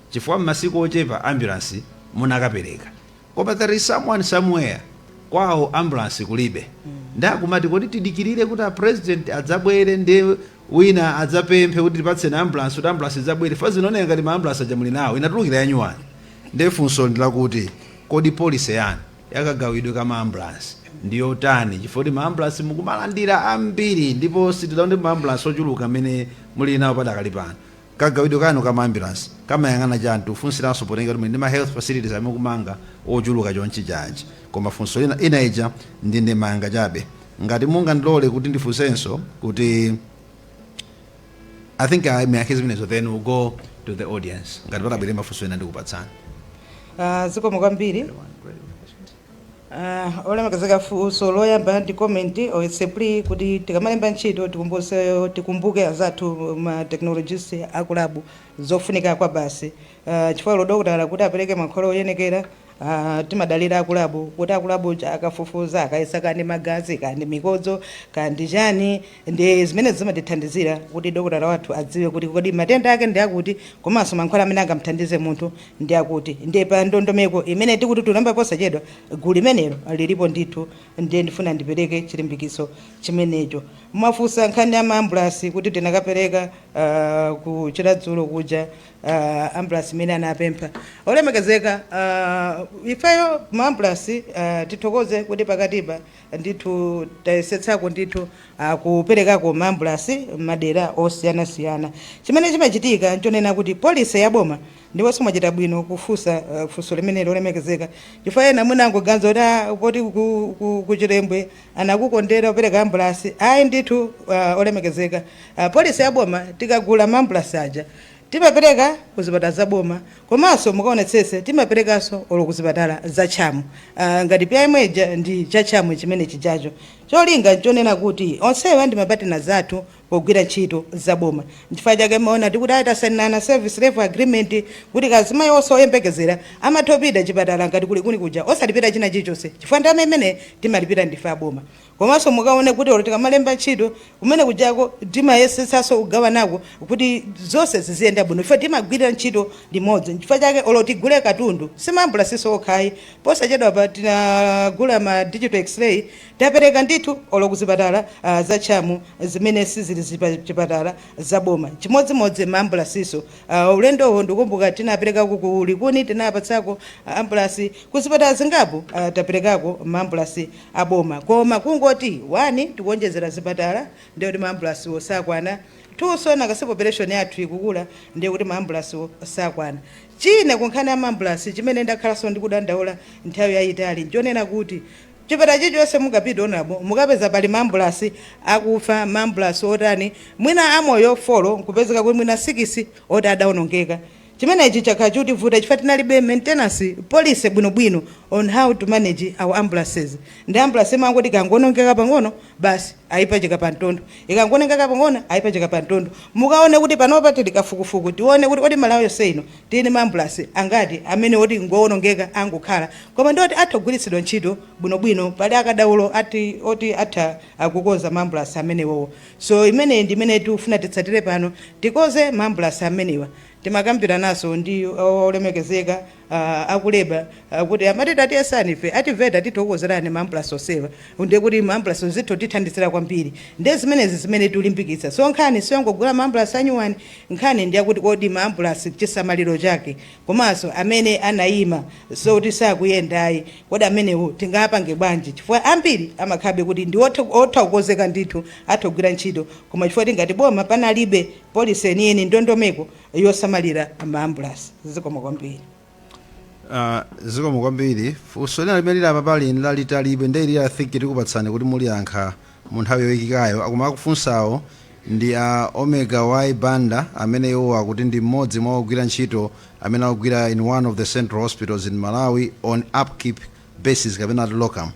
S2: chifukwa m'masiku ochepa ambulance munakapereka, koma there is someone somewhere kwawo ambulance kulibe. Ndakumati kodi tidikirire kuti a president adzabwere ndi wina adzapemphe kuti tipatseni ambulance, kuti ambulance idzabwere? Fa zinaoneka ngati ma ambulance aja muli nawo, inatulukira yanyuwani. Ndiye funso ndilakuti kodi policy yanu yakagawidwe ka ma ambulance ndiyotani? Chifukwa kuti ma ambulance mukumalandira ambiri, ndipo sitidaone ma ambulance ochuluka amene muli nawo padakali pano. Kagawidwe kanu ka ma ambulance kamayang'ana chani? Tifunsiranso potenga kuti muli ndi ma health facilities amene kumanga ochuluka chonchi chanji. Koma funso ina ina ija ndi ndemanga chabe. Ngati mungandilole kuti ndifunsenso kuti I think I may zimenezo, then we'll go to the audience. Ngati patabwere mafunso ena ndikupatsani.
S3: Zikomo kwambiri. Olemekezeka, funso loyamba ndi comment or it's a plea kuti tikamalemba ntchito tikumbuse, tikumbuke azathu ma technologists aku lab, zofunika kwa basi, chifukwa lodokotala kuti apereke mankhwala oyenekera. Timadalira aku lab kuti aku lab akafufuza, akayesa kandi magazi, kandi mikodzo, kandi chani, ndi zimene zimatithandizira kuti dokotala wathu adziwe kuti kodi matenda ake ndi akuti, komanso mankhwala amene angamthandize munthu ndi akuti. Ndiye pa ndondomeko imene tikuti tulamba posachedwa, gulu limenelo lilipo ndithu. Ndiye ndifuna ndipereke chilimbikiso chimenecho. Mwafunsa nkhani ya maambulasi kuti tinakapereka ku Chiradzulo kuja ambulasi imene anapempha olemekezeka. Ifeyo maambulasi, tithokoze kuti pakatipa ndithu tayesetsako ndithu kuperekako maambulasi madera osiyanasiyana. Chimene chimachitika nchonena kuti policy ya boma, ndiponso mwachita bwino kufunsa funso limene lolemekezeka, chifukwa ena mwina angoganiza kuti poti ku Chilembwe anakukondera kupereka ambulasi. Ayi ndithu, olemekezeka, policy ya boma, tikagula maambulasi aja timapereka kuzipatala za boma, komanso mukaonetsese timaperekanso olo kuzipatala za tchamu, ngati PIM ndi chatchamu chimene chijacho. Cholinga nchonena kuti onsewa ndi ma partners athu pogwira ntchito za boma. Nchifukwa chake maona tikuti atasainana service level agreement kuti kazimayi onse oyembekezera amatha kupita chipatala ngati kulikuni kuja osalipira china chilichonse, chifukwa ndalama imene timalipira ndife aboma. Komanso mukaone kuti olo tikamalemba ntchito kumene kujako timayesetsanso kugawanako kuti zonse ziziyenda bwino. Ife timagwirira ntchito limodzi. Nchifukwa chake olo tigule katundu, simaambulasiso okhayi, posachedwa pa tinagula ma digital x-ray, tapereka ndithu olo kuzipatala za tchamu zimene sizili chipatala za boma. Chimodzimodzi maambulasiso, ulendowo ndikumbuka tinaperekako ku Likuni, tinapatsako ambulasi kuzipatala zingapo, taperekako maambulasi aboma. Koma kungoti one, tikuonjezera zipatala, ndiye kuti maambulasiwo sakwana. Two, sona kasi population yathu ikukula, ndiye kuti maambulasiwo sakwana. China kunkhani ya maambulasi chimene ndakhalanso ndikudandaula nthawi yayitali nchonena kuti chipatala chilichonse mukapita onabo mukapeza pali maambulasi akufa, maambulasi otani, mwina amoyo 4, nkupezeka kuti mwina 6 oti adawonongeka. Chimenechi chakhala chikutivuta chifukwa tinalibe maintenance policy bwinobwino on how to manage our ambulances. Ndi ambulance imangoti ikangonongeka pang'ono, basi, ayipachika pa mtondo, ikangonongeka pang'ono, ayipachika pa mtondo. Mukaone kuti panopa tili kafukufuku tione kuti kodi Malawi yonse ino tili maambulasi angati amene oti ngowonongeka angokhala, koma ndioti atha kugwiritsidwa ntchito bwinobwino, pali akadaulo ati oti atha akukoza maambulasi amenewowo. So imeneyi ndi imene tikufuna titsatire pano, tikoze maambulasi amenewa. Timakambira naso ndi olemekezeka aku labour kuti amati tatiyesani ife a TEVETA tithokozerani maambulasi onsewa, ndiye kuti maambulasi zithu tithandizira kwambiri. Ndiye zimenezi zimene tikulimbikitsa. So nkhani siyongogula maambulasi anyuwani, nkhani ndiyakuti kodi maambulasi chisamaliro chake, komanso amene anayima so kuti sakuyendayi, kodi amenewo tingapange bwanji? Chifukwa ambiri amakhabe kuti ndi otha kukonzeka ndithu, atha kugwira ntchito, koma chifukwa tingati boma panalibe policy yeniyeni, ndondomeko yosamalira maambulasi. Zikomo kwambiri.
S2: Zikomo kwambiri. Funso lina limene lili apa pali lalitalibe, ndiye ili I think tikupatsani kuti muliyankha mu nthawi yoyikikayo. Akoma akufunsawo ndi a Omega Y Banda, amene iwo akuti ndi mmodzi mwa ogwira ntchito amene akugwira in one of the central hospitals in Malawi on upkeep basis kapena ati locum,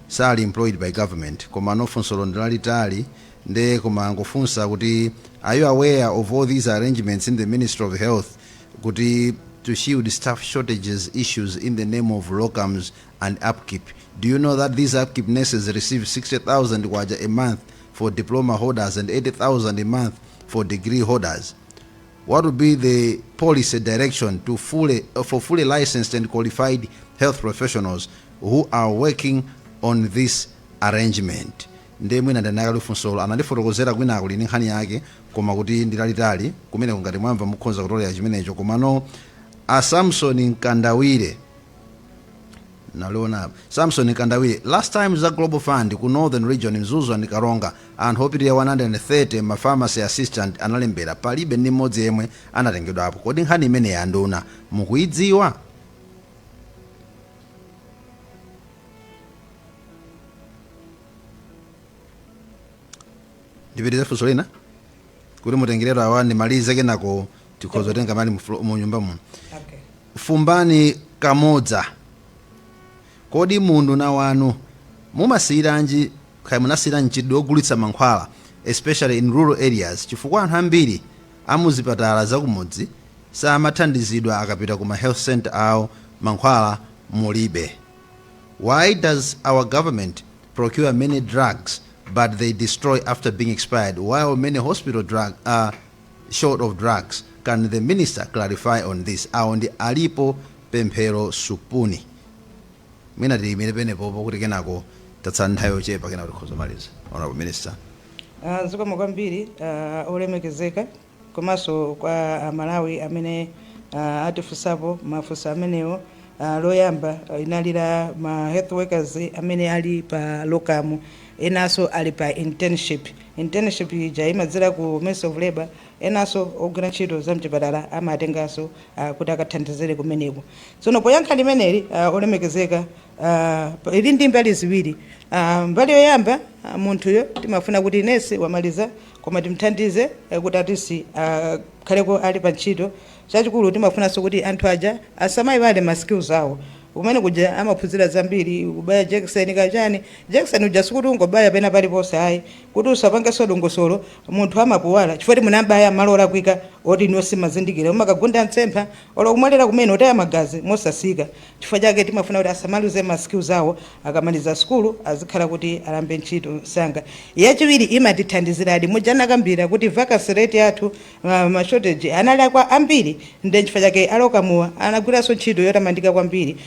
S2: sali employed by government. Koma no, funsolo ndi lalitali, nde koma angofunsa kuti, are you aware of all these arrangements in the Ministry of Health kuti to shield staff shortages issues in the name of locums and upkeep? Do you know that these upkeep nurses receive 60,000 kwacha a month for diploma holders and 80,000 a month for degree holders? What would be the policy direction for fully licensed and qualified health professionals who are working on this arrangement? Ndiye mwina ndanakali funsolo anandifotokozera kwinako lini nkhani yake, koma kuti ndilalitali kumene kungati mwamva mukhoza kutolera chimenecho. Komano a Samson Mkandawire naliona apa, Samson Mkandawire, last time za Global Fund ku Northern Region, Mzuzu and Karonga, anthu opitirira 130 ma pharmacy assistant analembera, palibe ndi mmodzi yemwe anatengedwapo. Kodi nkhani imeneyi anduna mukuidziwa? Ndipitirize funso lina kuti mutengeretu awa, ndimalize, kenako tikhoza kutenga mali mu nyumba muno.
S3: Okay.
S2: Fumbani Kamodza, kodi munduna wanu mumasiyiranji kaya munasiyira mchitidwe wogulitsa mankhwala, especially in rural areas, chifukwa anthu ambiri amuzipatala zakumudzi samathandizidwa akapita kuma health center awo mankhwala? Mulibe. Why does our government procure many drugs but they destroy after being expired, while many hospital drug are short of drugs? Can the minister clarify on this? Awo ndi alipo Pemphero Supuni. Mwina tiyimire penepopo kuti kenako tatsala nthawi yochepa, kenako tikhoza maliza. Honorable Minister.
S3: Zikomo kwambiri, olemekezeka, komanso kwa Amalawi amene atifunsapo mafunso amenewo. Loyamba inali la ma health workers amene ali pa locum, enanso ali pa internship. Internship ija imadzera ku Ministry of Labor, enanso ogwira ntchito za mchipatala amatenganso kuti akathandizire kumeneko. Tsono poyankha limeneli, olemekezeka, ili ndi mbali ziwiri. Mbali yoyamba, munthuyo timafuna kuti nesi wamaliza, koma timthandize kuti atisi khaleko ali pa ntchito. Chachikulu timafunanso kuti anthu aja asamayiwale ma skills awo. Kumene kuja amaphunzira zambiri, kubaya jekeseni kachani. Jekeseni uja sikuti ungobaya pena paliponse, ayi, kuti usapangenso dongosolo munthu amapuwala chifukwa munabaya malo olakwika oti iniwo simazindikira, umakagunda mtsempha olo kumwalira kumene, utaya magazi mosasika. Chifukwa chake timafuna kuti asamaluze ma skills awo, akamaliza sukulu azikhala kuti alambe ntchito msanga. Yachiwiri, imatithandiziradi mujanakambira kuti vacancy rate yathu, ma shortage anali akwa ambiri, nde chifukwa chake a locum wa anagwiranso ntchito yotamandika kwambiri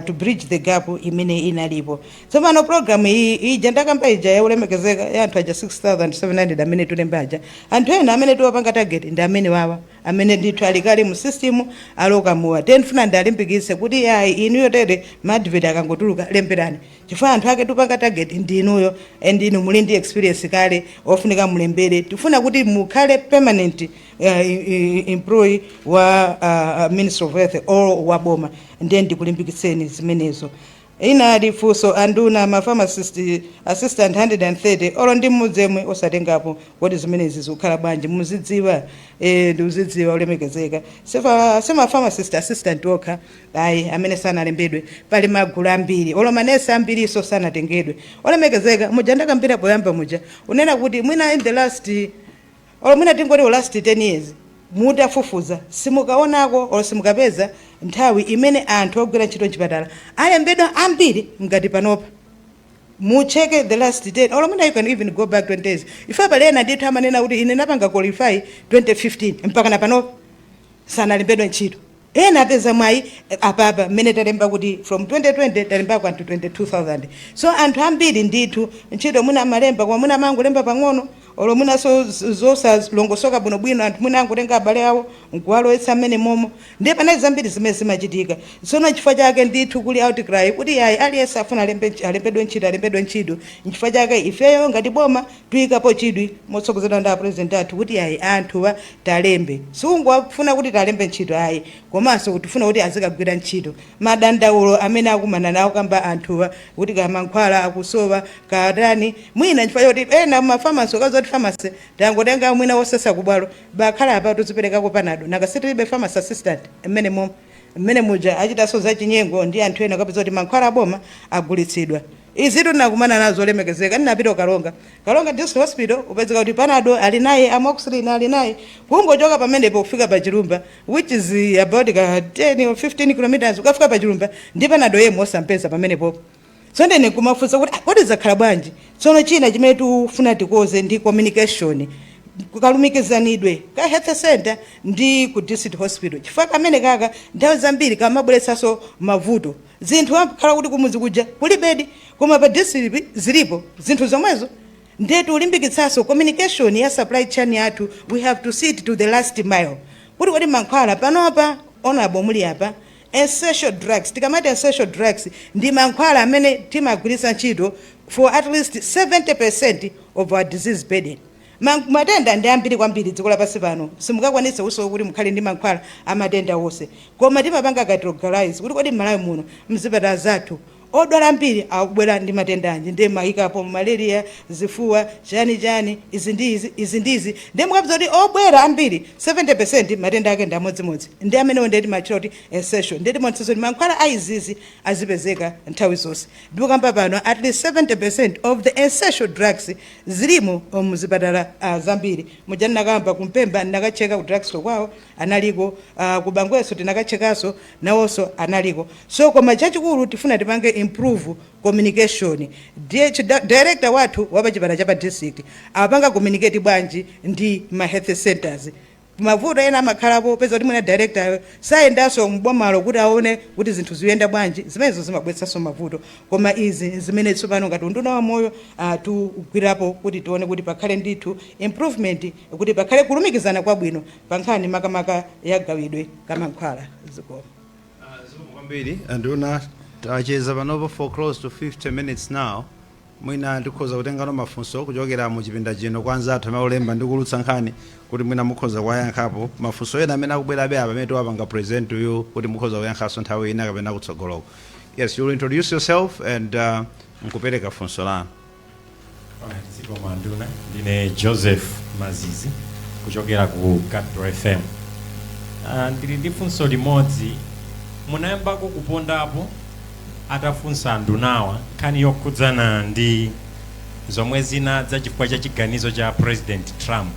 S3: to bridge the gap imene inalipo. Tsopano program iyi ija ndakamba ija yaulemekezeka ya anthu aja 6700 amene tulemba aja, anthu ena amene tiwapanga target ndi amene wawa amene ndithu alikale mu system a locum wa. Tenfuna ndalimbikitse kuti ayi, inuyo tere ma advert akangotuluka lemberani, chifukwa anthu ake tupanga target ndi inuyo, and inu muli ndi experience kale ofunika mulembere. Tifuna kuti mukhale permanent employee wa Ministry of Health or wa boma, ndiye ndikulimbikitseni zimenezo. Ina funso, anduna, ma pharmacist assistant 130 olo ndi mmodzi yemwe osatengapo, kodi zimenezi zikukhala bwanji? Muzidziwa, ndikuzidziwa olemekezeka, sima pharmacist assistant okha ayi amene sanalembedwe, pali magulu ambiri, olo manesi ambiriso sanatengedwe. Olemekezeka, muja ndakambira poyamba muja unena kuti mwina in the last, olo mwina tingoti last 10 years, mutafufuza simukaonako olo simukapeza nthawi imene anthu ogwira ntchito mchipatala alembedwa ambiri ngati panopa. Mucheke the last 10, olo mwina you can even go back 20 years. Ife palena ndithu amanena kuti ine napanga qualify 2015, mpaka na panopa sanalembedwe ntchito. Ena apeza mwayi apapa mmene talemba kuti from 2020 talembako anthu 22,000. So anthu ambiri ndithu ntchito mwina amalemba, koma mwina amangolemba pang'ono, olo mwinaso zosalongosoka bwinobwino, anthu mwina angotenga abale awo nkuwalowetsa mmene momo. Ndiye panali zambiri zimene zimachitika. Tsono chifukwa chake ndithu kuli outcry kuti ayi, aliyense afuna alembedwe ntchito, alembedwe ntchito. Nchifukwa chake ifeyo ngati boma tuyikapo chidwi motsogozedwa ndi apresident athu kuti ayi, anthuwa talembe, sikungofuna kuti talembe ntchito ayi, komanso tifuna kuti azikagwira ntchito. Madandaulo amene akumana nawo kamba anthuwa kuti ka mankhwala akusowa katani, mwina chifukwa choti ena ma pharmacy ukaza kuti pharmacy tangotenga mwina wosesa kubwalo bakhala apa tuziperekako Panado, nakasitilibe pharmacy assistant mmene momwe mmene muja achitanso zachinyengo ndi anthu ena, kapeza kuti mankhwala aboma agulitsidwa. Izi tinakumana nazo olemekezeka. Ndinapita Karonga, Karonga District Hospital, upezeka kuti Panado ali naye, amoxicillin ali naye, kungochoka pamenepo kufika pa Chilumba, which is about ka 10 or 15 kilometers, ukafika pa Chilumba ndi Panado yemwe osampeza pamenepopo. So ndene kumafunsa kuti, "Ah, kodi zakhala bwanji?" Tsono china chimene tikufuna tikoze ndi communication, kalumikizanidwe ka health center ndi ku district hospital, chifukwa kamene kaka nthawi zambiri kamabweretsanso mavuto. Zinthu amakhala kuti kumuzi kuja kulibedi, koma pa district zilipo zinthu zomwezo. Ndiye tiulimbikitsanso communication ya supply chain yathu. We have to see it to the last mile kuti kodi mankhwala panopa, honorable muli apa, essential drugs, tikamati essential drugs ndi mankhwala amene timagwiritsa ntchito for at least 70% of our disease burden. Matenda ndi ambiri kwambiri dziko lapansi pano, simungakwanitse uso kuti mukhale ndi mankhwala amatenda wonse, koma timapanga categorize kuti kodi m'Malawi muno mzipatala zathu Odwala ambiri akubwera ndi matenda anji? Ndiye mayikapo malaria, zifuwa, chani chani, izi ndi izi, izi ndi izi. Ndiye mukapeza kuti obwera ambiri 70 matenda ake ndi amodzimodzi, ndi amenewo ndiye timatchula kuti essential. Ndiye timaonetsetsa kuti mankhwala a izizi azipezeka nthawi zonse. Ndipo kamba pano at least 70 of the essential drugs zilimo muzipatala zambiri. Muja ndinakamba kuMpemba, ndinakacheka ku drugstore kwawo, analiko. Ku Bangweso tinakachekanso, nawonso analiko. So koma chachikulu tifuna tipange improve communication. DH, director wathu wapachipatala chapa district apanga communicate bwanji ndi ma health centers? Mavuto ena amakhalapo, peza kuti mwina director sayendanso mbomalo kuti aone kuti zinthu ziyenda bwanji. Zimenezo zimabweretsanso mavuto. Koma izi zimene tsopano ngati unduna wa moyo tikugwirapo kuti tione kuti pakhale ndithu improvement, kuti pakhale kulumikizana kwabwino pa nkhani makamaka yagawidwe kamankhwala. Zikomo.
S2: Zikomo kwambiri, anduna. Tacheza panopo for close to 50 minutes now. Mwina ndikhoza kutengano mafunso kuchokera mu chipinda chino kwa anzathu amene akulemba ndi kulutsa nkhani, kuti mwina mukhoza kuwayankhapo mafunso ena amene akubwerabe apa, amene tiwapanga present to you, kuti mukhoza kuyankhanso nthawi ina kapena kutsogoloko. Yes, you will introduce yourself and nkupereka funso lanu.
S4: Alright, zikomo anduna. Ndine Joseph Mazizi kuchokera ku Capital FM. Ndili ndi funso limodzi. Munayambako kupondapo atafunsa andunawa nkhani yokhudzana ndi zomwe zinadza chifukwa cha chiganizo cha President Trump,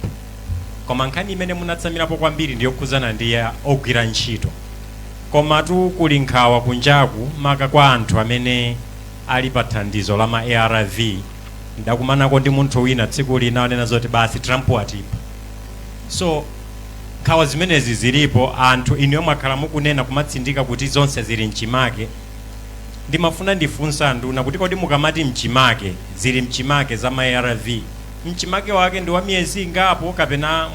S4: koma nkhani imene munatsamirapo kwambiri ndi yokhudzana ndi ya ogwira ntchito. Komatu kuli nkhawa kunjaku, maka kwa anthu amene ali pa thandizo la ma ARV. Ndakumanako ndi munthu wina tsiku lina, anena zoti basi, Trump atipha. So nkhawa zimenezi zilipo. Anthu inuyo mwakhala mukunena, kumatsindika kuti zonse zili mchimake. Ndimafuna ndifunsa anduna kuti kodi mukamati mchimake, zili mchimake za ma ARV, mchimake wake ndi wa miyezi ingapo, kapena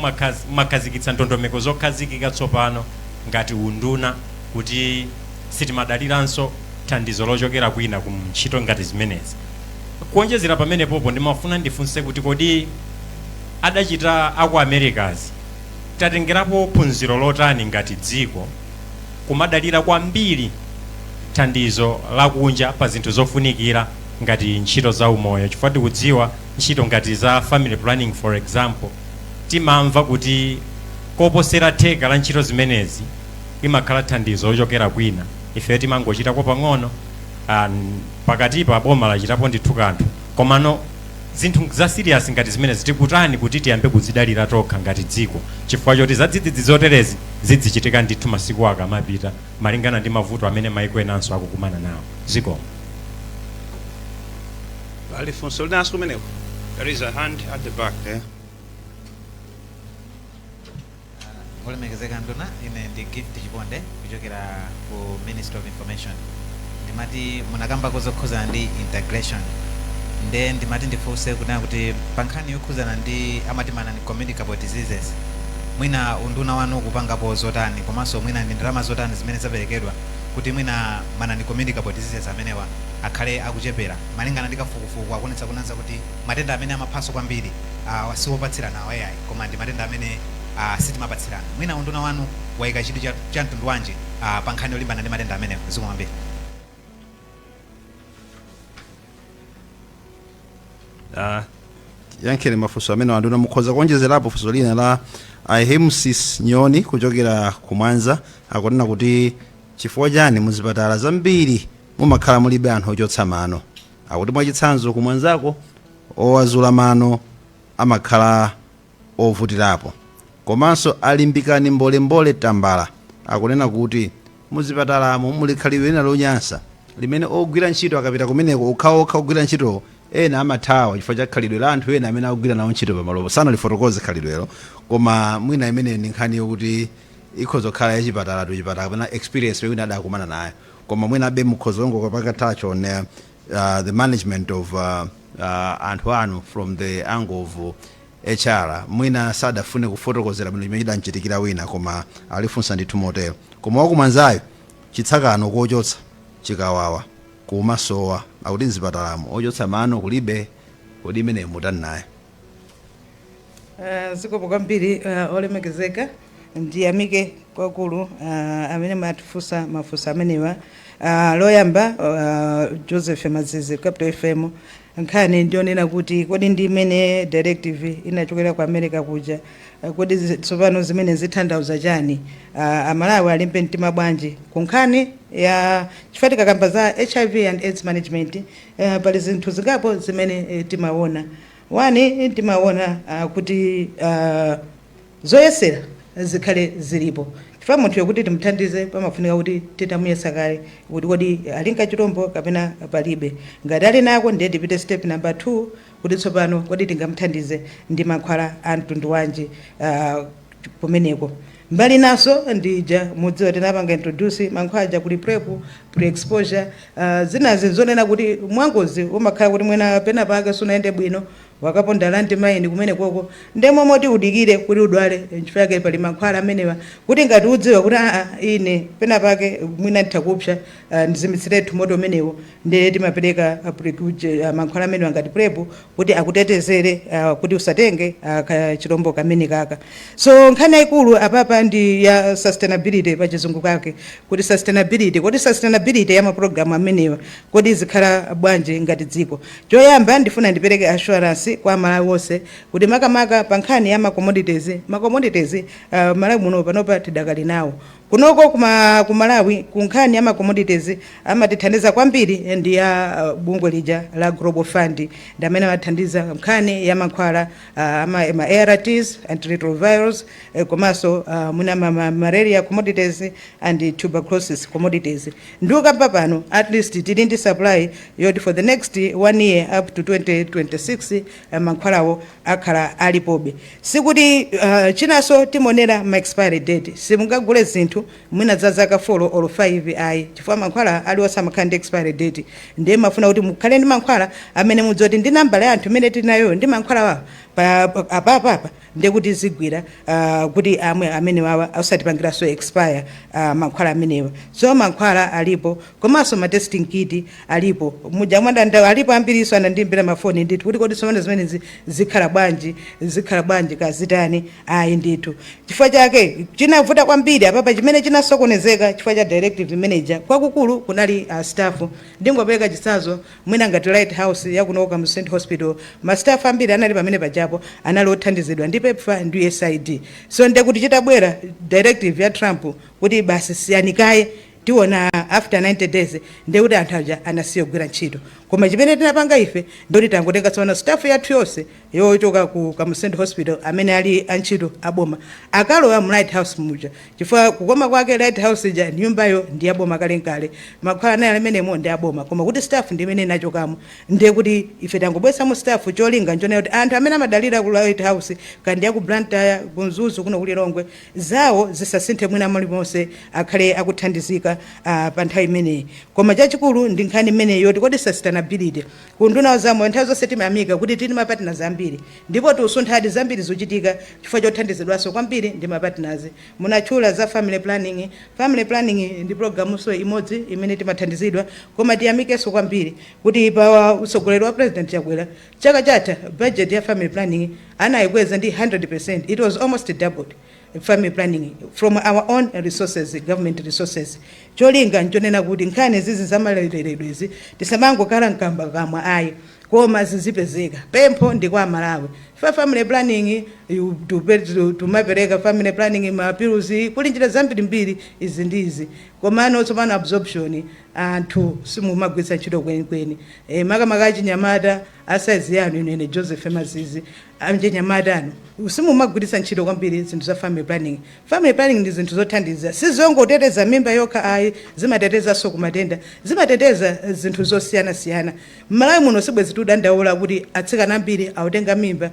S4: mwakhazikitsa ndondomeko zokhazikika tsopano ngati unduna kuti sitimadaliranso thandizo lochokera kwina ku ntchito ngati zimenezi? Kuonjezera pamenepopo, ndimafuna ndifunse kuti kodi adachita aku Americas tatengerapo phunziro lotani ngati dziko, kumadalira kwambiri thandizo lakunja pa zinthu zofunikira ngati ntchito za umoyo? Chifukwa tikudziwa ntchito ngati za family planning, for example, timamva kuti koposera theka la ntchito zimenezi imakhala thandizo lochokera kwina, ife timangochitako pang'ono. Pakatipa boma lachitapo ndithu kanthu, komano zinthu za serious ngati zimenezi tikutani kuti tiyambe kuzidalira tokha ngati dziko, chifukwa choti zadzidzidzi zoterezi zidzichitika ndithu masiku akamapita, malingana ndi mavuto amene maiko enanso akukumana nawo? Zikomo.
S2: Pali funso linanso kumeneko? There is a hand at the back there.
S5: Olemekezeka nduna, ine ndi Gift Chiponde kuchokera ku Ministry of Information. Ndimati munakambako zokhuzana ndi integration, nde ndimati ndifunse kunena kuti pa nkhani yokhuzana ndi amati ma non-communicable diseases, mwina unduna wanu kupangapo zotani, komanso mwina ndi ndalama zotani zimene zaperekedwa kuti mwina ma non-communicable diseases amenewa akhale akuchepera, malingana ndi kafukufuku akuonetsa kunanza kuti matenda amene amaphanso kwambiri siwopatsirana awa yayi, koma ndi matenda amene sitimapatsirana? Mwina unduna wanu wayika chidwi cha mtundu wanji pa nkhani yolimbana ndi matenda amenewa? Zikomo kwambiri.
S2: Yankheni mafunso amene anduna. Mukhoza kuonjezerapo funso lina la Ahimsis Nyoni kuchokera kumwanza. Akunena kuti chifukwa chani muzipatala zambiri mumakhala mulibe anthu ochotsa mano? Akuti mwachitsanzo kumwanzako owazula mano amakhala ovutirapo. Komanso Alimbikani Mbolembole Tambala akunena kuti muzipatalamo muli khalidwe lina lonyansa limene ogwira ntchito akapita kumeneko okhaokha ogwira ntchito ena amathawa chifukwa cha khalidwe la anthu ena amene akugwira nawo ntchito pamalopo. Sanalifotokoze khalidwelo, koma mwina imeneyo ndi nkhani yokuti ikhoza kukhala yachipatala to chipatala kapena experience wina adakumana nayo. Koma mwina abe mukhoza kungopanga touch on the management of anthu anu from the angle of HR. Mwina sadafune kufotokozera bwino chimene chidamchitikira wina, koma alifunsa ndithu motero. Koma wakumwanzayo, chitsakano kochotsa chikawawa kumasowa, akuti mzipatalamo ochotsa mano kulibe. Kodi imeneyo mutani nayo?
S3: Zikomo kwambiri, olemekezeka. Ndiyamike Kwakulu amene matifunsa mafunso amenewa. Loyamba, Joseph Mazizi, Capital FM, nkhani ndionena kuti kodi ndi imene directive inachokera ku America kuja, kodi tsopano zimene zithandauza chani? Amalawi alimbe mtima bwanji ku nkhani ya, chifukwa tikakamba za HIV and AIDS management, pali zinthu zingapo zimene timaona. One, timaona kuti zoyesera zikhale zilipo, chifukwa munthu yokuti timuthandize pamafunika kuti titamuyesa kale kuti kodi ali nkachilombo kapena palibe. Ngati ali nako, ndiye tipite step number 2, kuti tsopano kodi tingamuthandize ndi mankhwala a mtundu wanji kumeneko. Mbali naso ndija mudziwa tinapanga introduce mankhwala kuli PrEP, pre-exposure, zinazi zonena kuti mwangozi umakhala kuti mwina pena pake sunayende bwino, wakaponda landmine kumene koko, ndemo moti udikire kuti udwale. Nchifukwa yake pali mankhwala amenewa, kuti ngati udziwa kuti aa, ine pena pake mwina nditha kupsa, ndizimitsiretu moto umenewo, ndiye timapereka mankhwala amenewa ngati PrEP kuti akutetezere kuti usatenge kachilombo kamene kaka. So nkhani yayikulu apapa ndi ya sustainability, pa Chizungu kake kuti sustainability. Kodi sustainability ya mapulogalamu amenewa kodi zikhala bwanji ngati dziko? Choyamba, ndifuna ndipereke assurance kwa Malawi onse kuti makamaka pa nkhani ya ma commodities, Malawi muno panopa tidakali nawo. Kunoko ku Malawi, ku nkhani ya ma commodities amatithandiza kwambiri ndi ya bungwe lija la Global Fund, ndi amene amathandiza nkhani ya mankhwala, ma ARTs, antiretrovirals, komanso mwina malaria commodities and tuberculosis commodities. Ndikukamba pano, at least tili ndi supply yoti for the next one year up to 2026, mankhwalawo akhala alipobe. Sikuti chinanso timonera ma expiry date. Simungagule zinthu mwina za zaka 4 or 5, ayi, chifukwa mankhwala aliwonse amakhala ndi expiry date. Ndiye mafuna kuti mukhale ndi mankhwala amene mudziwa ndi nambala ya anthu imene tinayo ndi mankhwala wawo apapapa, ndiye kuti zigwira kuti amwe amene wawa asatipangiranso expire mankhwala amenewa. So mankhwala alipo, komanso ma testing kit alipo. Muja mwadanda alipo ambiriso anandimbira mafoni ndithu kuti kodi tsopano zimenezi zikhala bwanji, zikhala bwanji, kazitani? Ayi ndithu, chifukwa chake chinavuta kwambiri apapa, chimene chinasokonezeka chifukwa cha directive manager kwakukulu kunali staff. Ndingopereka chitsanzo, mwina ngati Lighthouse yakuno ku Central Hospital, ma staff ambiri anali pamene pajapo anali othandizidwa ndi PEPFAR ndi USAID. So ndekuti chitabwera directive ya Trump kuti basi siyanikaye, tiona after 90 days, ndekuti anthu aja anasiya kugwira ntchito. Koma chimene tinapanga ife ndoti tangotenga tsopano staff yathu yonse yochoka ku Kamuzu Central Hospital amene ali antchito aboma, akalowa mu Lighthouse muja, chifukwa kukoma kwake Lighthouse ija nyumbayo ndi yaboma kalenkale, mankhwala naye amenemo ndi aboma, koma kuti staff ndi imene inachokamo. Ndiye kuti ife tangobwesamo staff, cholinga nchonena kuti anthu amene amadalira ku Lighthouse kandi ya ku Blantyre, ku Mzuzu, kuno ku Lilongwe, zawo zisasinthe mwina mulimonse, akhale akuthandizika pa nthawi imeneyi. Koma chachikulu ndi nkhani imeneyi yoti kodi sustainability. Kunduna zamoyo nthawi zonse timayamika kuti tili ma partners ambiri, ndipo tiusunthadi zambiri zochitika chifukwa chothandizidwanso kwambiri ndi ma partners. Munatchula za family planning. Family planning ndi programunso imodzi imene timathandizidwa, koma tiyamikenso kwambiri kuti pa utsogoleri wa President Chakwera, chaka chatha budget ya family planning anayikweza ndi 100%. It was almost doubled, family planning, from our own resources, government resources. Cholinga nchonena kuti nkhani zizi zamalereredwe izi tisamangokhala mkamba kamwa, ayi, koma zizipezeka. Pempho ndi kwa Malawi fa family planning, tumapereka family planning, ma pills, kuli njira zambirimbiri izi ndi izi, komano tsopano absorption, anthu simumagwiritsa ntchito kwenikweni, makamaka achinyamata a size yanu ine Joseph Mazizi, achinyamata anu simumagwiritsa ntchito kwambiri zinthu za family planning. Family planning ndi zinthu zothandiza, sizongoteteza mimba yokha ayi, zimatetezanso kumatenda, zimateteza zinthu zosiyanasiyana. Mmalawi muno sibwezi tidandaula kuti atsikana ambiri autenga mimba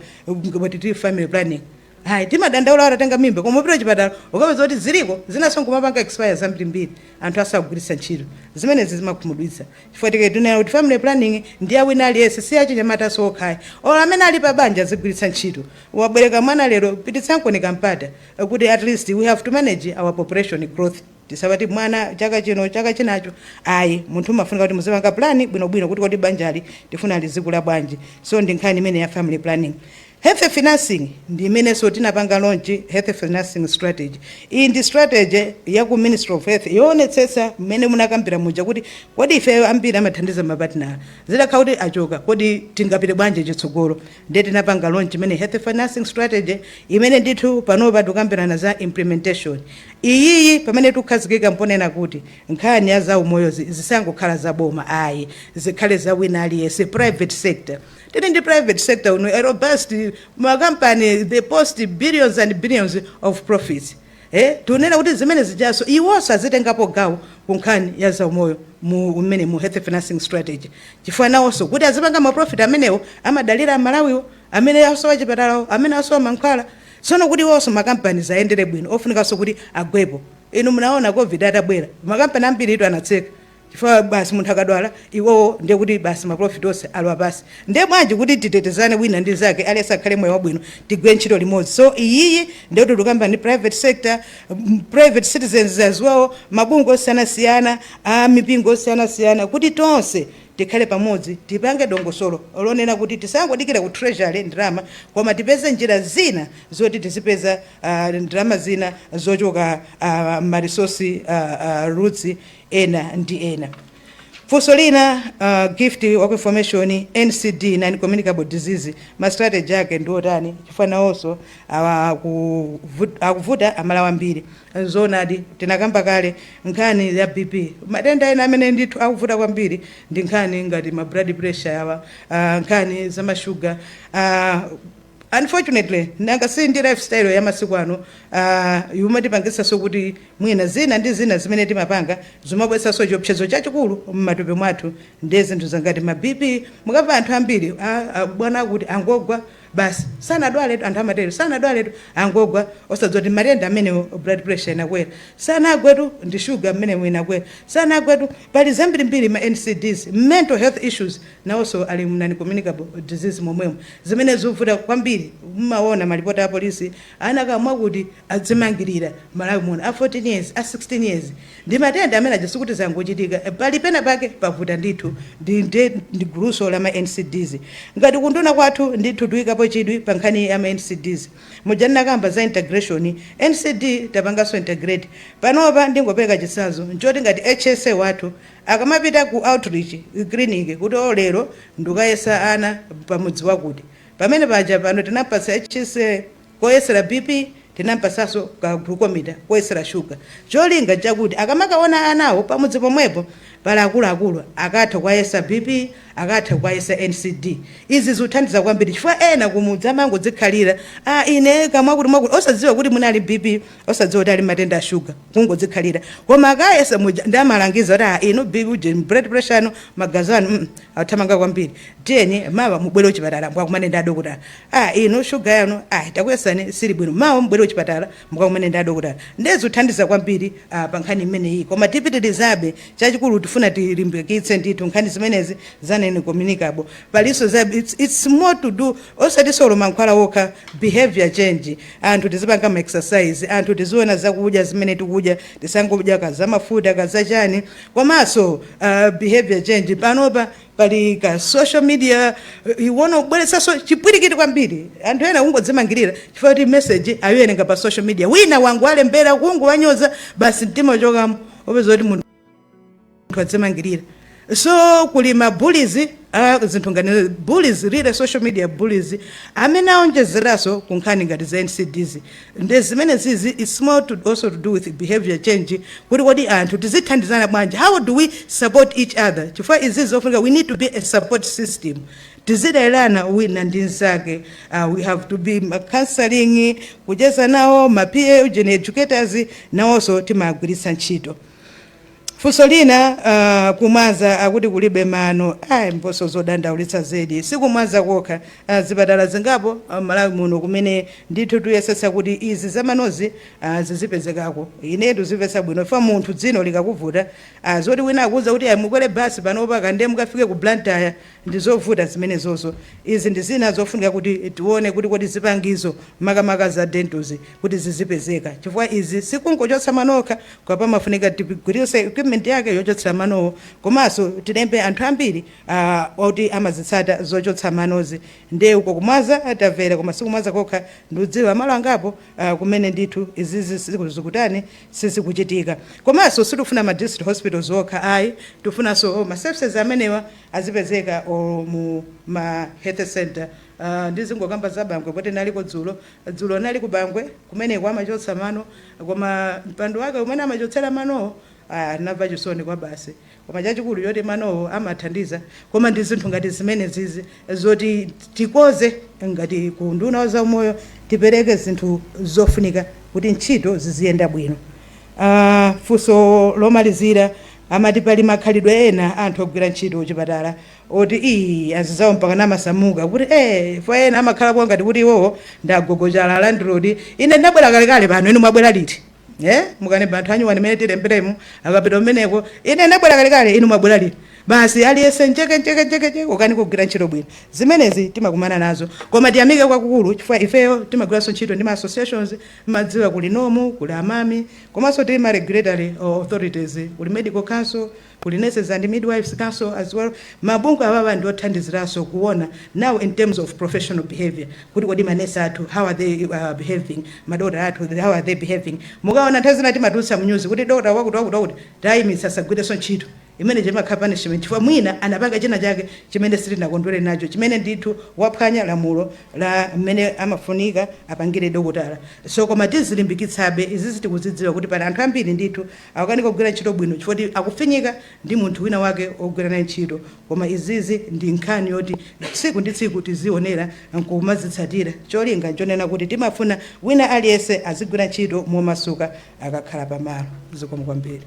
S3: kuti tili family planning. Hayi, timadandaula atatenga mimba, koma upita chipatala ukapeza kuti ziliko zinaso nkumapanga expire zambirimbiri, anthu asagwiritsa ntchito. Zimenezi zimakhumudwitsa, chifukwa tiketunena kuti family planning ndi awina aliyense, si achinyamata sokhayi, olo amene ali pa banja azigwiritsa ntchito. Wabwereka mwana lero, pititsankoni kampata kuti at least we have to manage our population growth. Tisapati mwana chaka chino, chaka chinacho, ayi. Munthu umafunika kuti muzipanga plan bwinobwino kuti kodi banjali tifuna lizikula bwanji? So ndi nkhani imene ya family planning. Health financing ndi imenenso tinapanga launch, health financing strategy. Iyi ndi strategy ya ku Ministry of Health yoonetsetsa mmene munakambira muja kuti kodi ifeyo ambiri amathandiza ma partner, zidakhala kuti achoka, kodi tingapite bwanji chitsogolo? Ndiye tinapanga launch imene health financing strategy, imene ndithu panopa tikukambirana za implementation iyiyi, pamene tikukhazikika mponena kuti nkhani ya zaumoyo zisangokhala zaboma ayi, zikhale za wina aliyense, private sector. Tili ndi private sector uno, a robust makampani, they post billions and billions of profits. Tunena kuti zimene zijaso iwonso azitengapo gawo ku nkhani ya zaumoyo mu umene mu health financing strategy, chifukwa nawonso kuti azipanga ma profit amenewo amadalira Amalawiwo amene asowa chipatalawo, amene asowa mankhwala. Tsono kuti iwonso makampani zayendere bwino, ofunikanso kuti agwepo. Inu munaona COVID atabwera, makampani ambiri itu anatseka, chifukwa basi munthu akadwala iwowo ndiye kuti basi ma profit onse alowa pasi. Ndiye bwanji kuti titetezane wina ndi zake, aliyense akhale moyo wabwino, tigwire ntchito limodzi? So iyiyi ndiye kuti tikamba ndi private sector, private citizens as well, mabungwe osiyanasiyana, a mipingo osiyanasiyana, kuti tonse tikhale pamodzi, tipange dongosolo lonena kuti tisangodikira ku Treasury ndalama, koma tipeze njira zina zoti tizipeza ndalama zina zochoka ma resource routes ena ndi ena. Funso lina, Gift wa Information, NCD, non communicable disease, ma strategy ake ndi otani, chifukwa nawonso akuvuta Amalawi ambiri? Zoonadi, tinakamba kale nkhani ya BP. Matenda ena amene ndithu akuvuta kwambiri ndi nkhani ngati ma blood pressure awa, nkhani za mashuga. Unfortunately, nanga si ndi lifestyle ya masiku ano yumatipangisanso kuti mwina zina ndi zina zimene timapanga zimabweretsanso chiopsezo chachikulu m'matupi mwathu. Ndi zinthu zangati ma BP. Mukamva anthu ambiri, "Ah, ah, bwana akuti angogwa basi, sanadwaletu." Anthu amatero, "Sanadwaletu, angogwa," osadziwa kuti matenda amenewo, blood pressure inakwera, sanagwetu ndi sugar mmene inakwera, sanagwetu. Pali zambirimbiri ma NCDs, mental health issues nawonso ali non communicable disease momwemo, zimene zikuvuta kwambiri. Mmaona malipoti a polisi, ana kamwa kuti adzimangirira Malawi muno, a 14 years, a 16 years, ndi matenda amene aja. Sikuti zangochitika, pali pena pake pavuta ndithu. Ndi guluso la ma NCDs. Ngati kunduna kwathu ndithu tuyikapo chidwi pa nkhani ya ma NCDs. Muja ndinakamba za integration, NCD tapanganso integrate panopa. Ndingopereka chitsanzo nchoti ngati HSA wathu akamapita ku outreach clinic kuti olero ndikayesa ana pamudzi wakuti, pamene paja pano tinapasa HSA koyesera BP, tinampasanso ka glucometer koyesera shuga, cholinga chakuti akamakaona anawo pamudzi pomwepo pali akuluakulu, akatha kuyesa BP, akatha kuyesa NCD. Izi zikuthandiza kwambiri chifukwa ena kumudzi amangodzikhalira, "A ine kamwakuti mwakuti," osadziwa kuti munali BP, osadziwa kuti ali matenda a shuga, kungodzikhalira. Koma akayesa muja ndi amalangiza kuti, "Ah, inu BP uje, blood pressure anu, magazi anu athamanga kwambiri, tiyeni mawa mubwere kuchipatala mukakumane ndi adokotala. Ah, inu shuga yanu, ah, takuyesani, sili bwino, mawa mubwere kuchipatala mukakumane ndi adokotala." Ndezikuthandiza kwambiri pa nkhani imeneyi. Koma tipitirizabe, chachikulu tifuna tilimbikitse ndithu nkhani zimenezi za non communicable. Palinso za it's more to do osati solo mankhwala okha, behavior change. Anthu tizipanga ma exercise, anthu tiziona zakudya zimene tikudya, tisangodya kazamafuta, kazachani. Komanso behavior change, panopa pali ka social media, iwona kubweretsanso chipwirikiti kwambiri. Anthu ena kungodzimangirira chifukwa kuti message ayiwerenga pa social media, wina wangu alembera kungowanyoza basi, mtima uchokamo, upeza kuti munthu adzimangirira. So kuli ma bullies, zinthu ngati bullies, really social media bullies, amene aonjezeranso ku nkhani ngati za NCDs. Ndi zimene zizi, it's more also to do with behavior change, kuti kodi anthu tizithandizana bwanji? How do we support each other? Chifukwa izi zofunika, we need to be a support system, tizidalirana wina ndi mnzake. We have to be ma counseling, kucheza nawo ma peer educators, nawonso timagwiritsa ntchito. Funso lina, kumwaza akuti kulibe mano. Ayi, mposo zodandaulitsa zedi. Sikumwaza kokha, zipatala zingapo Malawi muno kumene ndithu tuyesetsa kuti izi zamanozi zizipezekako. Inetu zipesa bwino fa munthu dzino likakuvuta, zoti wina akuuza kuti, "Ayi, mukwere basi panopa kande mukafike ku Blantyre," ndi zovuta zimenezozo. Izi ndi zina zofunika kuti tione kuti kodi zipangizo makamaka za dentals kuti zizipezeka, chifukwa izi sikungochotsa manokha, kwa pamafunika tigwiritse equipment. Equipment yake yochotsera manowo, komanso tilembe anthu ambiri oti amazitsata zochotsa manozi. Ndiye uko kumwaza tamvera, koma sikumwaza kokha, ndikudziwa malo angapo kumene ndithu izizi sizikutani, sizikuchitika. Komanso sitifuna ma district hospitals okha ayi, tifunanso ma services amenewa azipezeka o mu ma health center. Ndizingokamba za Bangwe poti naliko dzulo. Dzulo nali ku Bangwe kumeneko, amachotsa mano, koma mpando wake umene amachotsera manowo, namva chisoni kwa basi. Koma chachikulu choti manowo amathandiza. Koma ndi zinthu ngati zimene zizi zoti tikoze ngati ku nduna za umoyo, tipereke zinthu zofunika kuti ntchito ziziyenda bwino. Funso lomalizira amati pali makhalidwe ena anthu ogwira ntchito kuchipatala oti ii azizawo mpaka namasamuka kuti fo ena amakhala ngati kuti iwowo ndagogochala landlord. Ine ndinabwera kalekale pano, inu mwabwera liti? Mukanemba anthu anyuwani imene tilemberemo, akapita kumeneko, ine ndinabwera kalekale, inu mwabwera liti? Basi, aliyense njeke njeke njeke njeke, ukani kugwira ntchito bwino. Zimenezi timakumana nazo, koma tiyamike kwakukulu chifukwa ifeyo timagwiranso ntchito ndi ma associations. Madziwa kuli NONM, kuli AMAMI, komanso tili ma regulatory authorities, kuli Medical Council, kuli Nurses and Midwives Council as well. Mabungwe awawa ndi othandiziranso kuona now in terms of professional behavior, kuti kodi manesi athu, how are they behaving? Madokota athu, how are they behaving? Mukaona nthawi zina timatulutsa mu news kuti dokota wakuti wakuti wakuti tayimitsa, asagwirenso ntchito. Imene chimakhala punishment chifukwa mwina anapanga china chake chimene sitinakondwere nacho, chimene ndithu waphwanya lamulo la mmene amafunika apangire dokotala. So koma tizilimbikitsabe izizi. Tikuzidziwa kuti pali anthu ambiri ndithu akukanika kugwira ntchito bwino chifukwa akufinyika ndi munthu wina wake ogwira naye ntchito. Koma izizi ndi nkhani yoti tsiku ndi tsiku tizionera nkumazitsatira. Cholinga nchonena kuti timafuna wina aliyense azigwira ntchito momasuka akakhala pamalo. Zikomo kwambiri.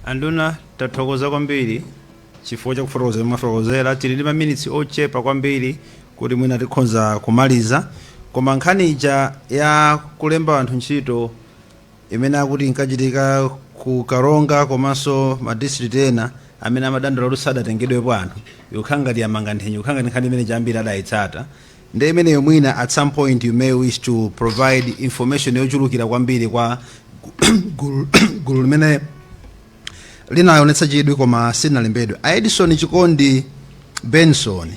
S2: Anduna, tathokoza kwambiri chifukwa chakufotokozera mwafotokozera. Tili ndi maminitsi ochepa kwambiri kuti mwina tikhoza kumaliza, koma nkhani ija ya kulemba anthu ntchito imene akuti inkachitika ku Karonga komanso ma district ena amene amadandaula kuti sadatengedwepo anthu, ikukhala ngati yamanga nthenje, ikukhala ngati nkhani imene chambiri adayitsata. Ndi imeneyo mwina at some point you may wish to provide information yochulukira kwambiri kwa gulu limene linaonetsa chidwi koma silinalembedwe. A Edison Chikondi Benson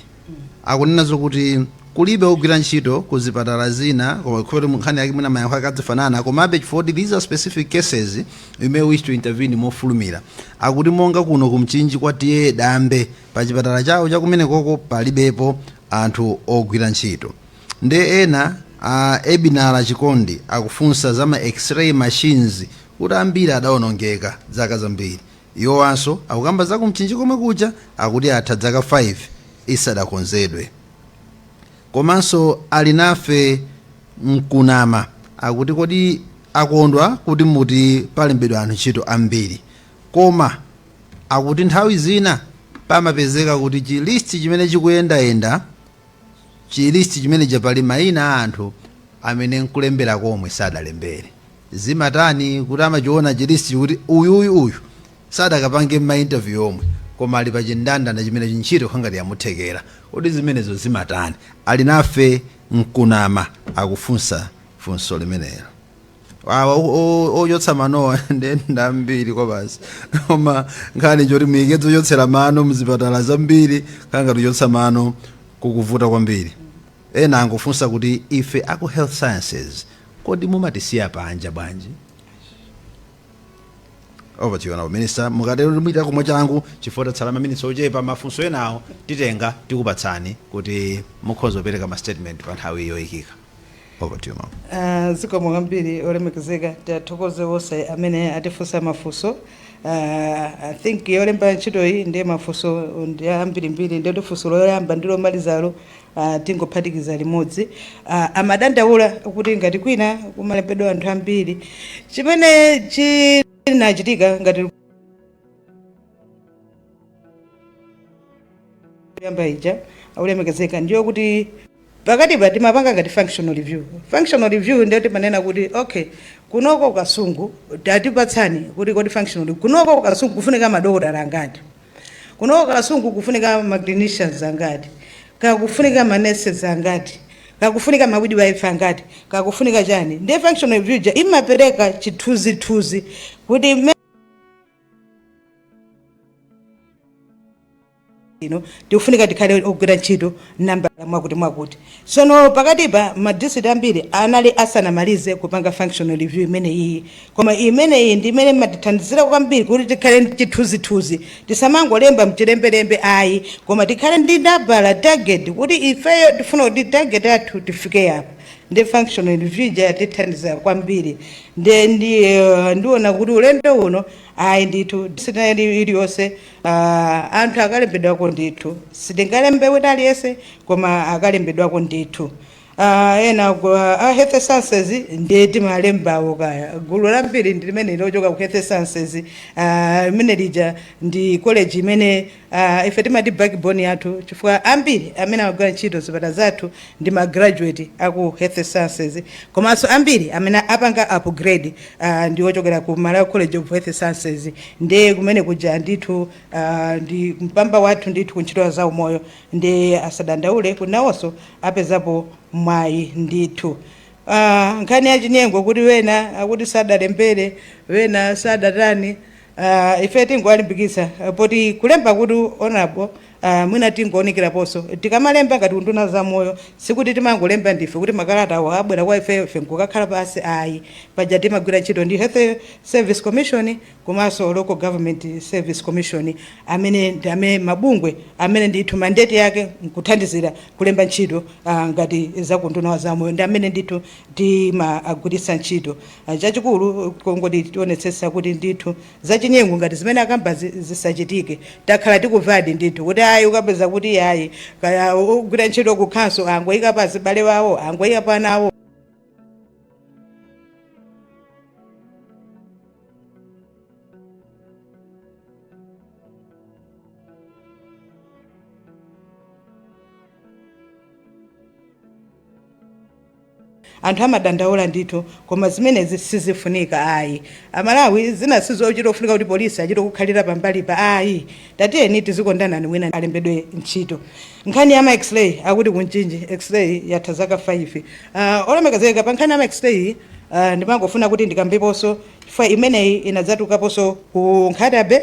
S2: akunena zokuti kulibe ogwira ntchito ku zipatala zina, koma kuti nkhani yake mwina mayankho ake adzifanana, komabe chifukwa kuti these are specific cases, you may wish to intervene mofulumira. Akuti monga kuno kumchinji kwa T/A Dambe, pa chipatala chawo chakumenekoko palibepo anthu ogwira ntchito. Ndi ena a Ebinala Chikondi akufunsa za ma X-ray machines, kuti ambiri adawonongeka zaka zambiri. Iwowanso akukamba za kumchinji komwe kuja, akuti atha zaka 5 isadakonzedwe. Komanso ali nafe mkunama akuti kodi akondwa kuti muti palembedwa anthu ntchito ambiri, koma akuti nthawi zina pamapezeka kuti chi list chimene chikuyendayenda, chi list chimene chapali mayina a anthu amene nkulembera komwe sadalembere, zimatani kuti amachiona chi list kuti uyuyu uyu sadakapange ma interview omwe, koma ali pa chindandanda chimene ntchito khangati yamuthekera? Kodi zimenezo zimatani? Ali nafe mkunama akufunsa funso limenelo. Awa ochotsa manowa ndenda ambiri kwa basi, koma nkhani choti muyike zochotsera mano mzipatala zambiri, khanga tichotsa mano kukuvuta kwambiri. Ena angofunsa kuti ife aku health sciences kodi mumatisiya panja bwanji? Over to you, Honorable Minister. Mukatero mwita komwe changu chifukwa tatsala maminitsi ochepa. Mafunso enawo titenga, tikupatsani kuti mukhoza kupereka ma statement pa nthawi yoyikika. Over to you, ma'am.
S3: Zikomo kwambiri, olemekezeka. Tathokoze onse amene atifunsa mafunso. I think yolemba ntchito iyi ndiye mafunso ndi ambirimbiri, ndiye funso loyamba ndi lomalizalo tingophatikiza limodzi. Amadandaula kuti ngati kwina kumalembedwa anthu ambiri. Chimene chinachitika ngati yamba ija, aulemekezeka, ndiyo kuti pakatipa timapanga ngati functional review. Functional review ndiyo timanena kuti okay, kunoko Kasungu tatipatsani kuti kodi functional review kunoko Kasungu kufunika madokotala angati, kunoko Kasungu kufunika ma clinicians angati, kakufunika ma nurses angati, kakufunika ma midwife angati, kakufunika chani. Ndiye functional review ja imapereka chithunzithunzi kuti Ino tikufunika tikhale ogwira ntchito nambala mwakuti mwakuti. Sono pakatipa ma district ambiri anali asanamalize kupanga functional review imene iyi, koma imeneyi ndi imene imatithandizira kwambiri kuti tikhale ndi chithunzithunzi. Tisamangolemba mchilembelembe ayi, koma tikhale ndi nambala, target, kuti ifeyo tifuna kuti target yathu tifike apa. Ndi functional review ija yatithandiza kwambiri. Nde ndiona kuti ulendo uno ayi ndithu, district iliyonse anthu akalembedwako ndithu. Sitingalembe wina aliyense, koma akalembedwako ndithu. Ena a health sciences ndiye timalembawo kaya. Gulu lambiri ndi limene lochoka ku health sciences. Limene lija ndi college imene ife timati backbone yathu, chifukwa ambiri amene amagwira ntchito zipatala zathu ndi ma graduate aku health sciences, komanso ambiri amene apanga upgrade ndi ochokera ku Malawi College of Health Sciences. Ndiye kumene kuja ndithu ndi mpamba wathu ndithu kuntchito za umoyo. Ndi asadandaule kuti nawonso apezapo mwayi ndithu. Nkhani ya chinyengo, kuti wena akuti sadalembere, wena sadatani, ife tingowalimbikitsa poti kulemba kuti honorable, mwina tingoonekeraponso tikamalemba ngati unduna za moyo, sikuti timangolemba ndife kuti makalata awo abwera kwa ife, ife nkukakhala pasi ayi. Paja timagwira ntchito ndi Health Service Commission komanso Local Government Service Commission, amene ndi amene mabungwe amene ndithu mandate yake nkuthandizira kulemba ntchito. Ngati zakunduna za moyo ndi amene ndithu timagwiritsa ntchito. Chachikulu kongoti tionetsetsa kuti ndithu zachinyengo ngati zimene akamba zisachitike. Takhala tikuvadi ndithu kuti ayi, ukapeza kuti ayi, kaya ugwira ntchito ku council angoyika pa azibale wawo, angoyika pa ana awo. Anthu amadandaula ndithu, koma zimenezi sizifunika ayi. Amalawi, zina sizochita kufunika kuti polisi achite kukhalira pambali pa ayi. Tatiyeni tizikondanani, wina alembedwe ntchito. Nkhani ya ma X-ray, akuti kuMchinji X-ray yatha zaka 5. Olemekezeka, pa nkhani ya ma X-ray ndimangofuna kuti ndikambeponso chifukwa imeneyi inadzatukaponso ku Nkhata Bay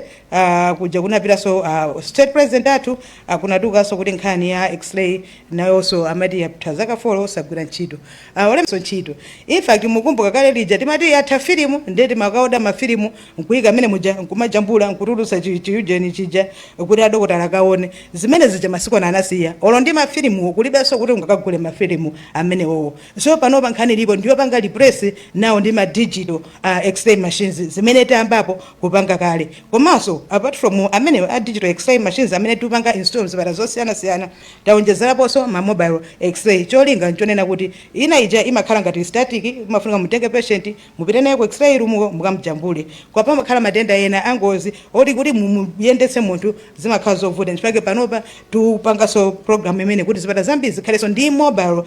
S3: kuja kunapitanso state president athu. Kunatukanso kuti nkhani ya X-ray nayonso amati yatha zaka 4 osagwira ntchito, olemso ntchito. In fact, mukumbuka kale lija timati yatha filimu, ndiye timakaoda mafilimu nkuyika amene muja, nkumajambula, nkutulutsa chiyujeni chija kuti adokotala akaone zimene zija. Masiku ano anasiya olo ndi mafilimu, kulibenso kuti ungakagule mafilimu amenewowo. So panopa nkhani ilipo ndiyo panga replace nawo ndi ma digital X-ray machines zimene tayambapo kupanga kale. Komanso apart from amene a digital X-ray machines amene tikupanga install mzipatala zosiyanasiyana, taonjezeraponso ma mobile X-ray. Cholinga nchonena kuti ina ija imakhala ngati static, imafunika mutenge patient, mupite naye ku X-ray room, mukamujambule. Kwa pamakhala matenda ena angozi oti kuti muyendetse munthu zimakhala zovuta. Nchifukwa panopa tupanganso program imene kuti zipatala zambiri zikhalenso ndi mobile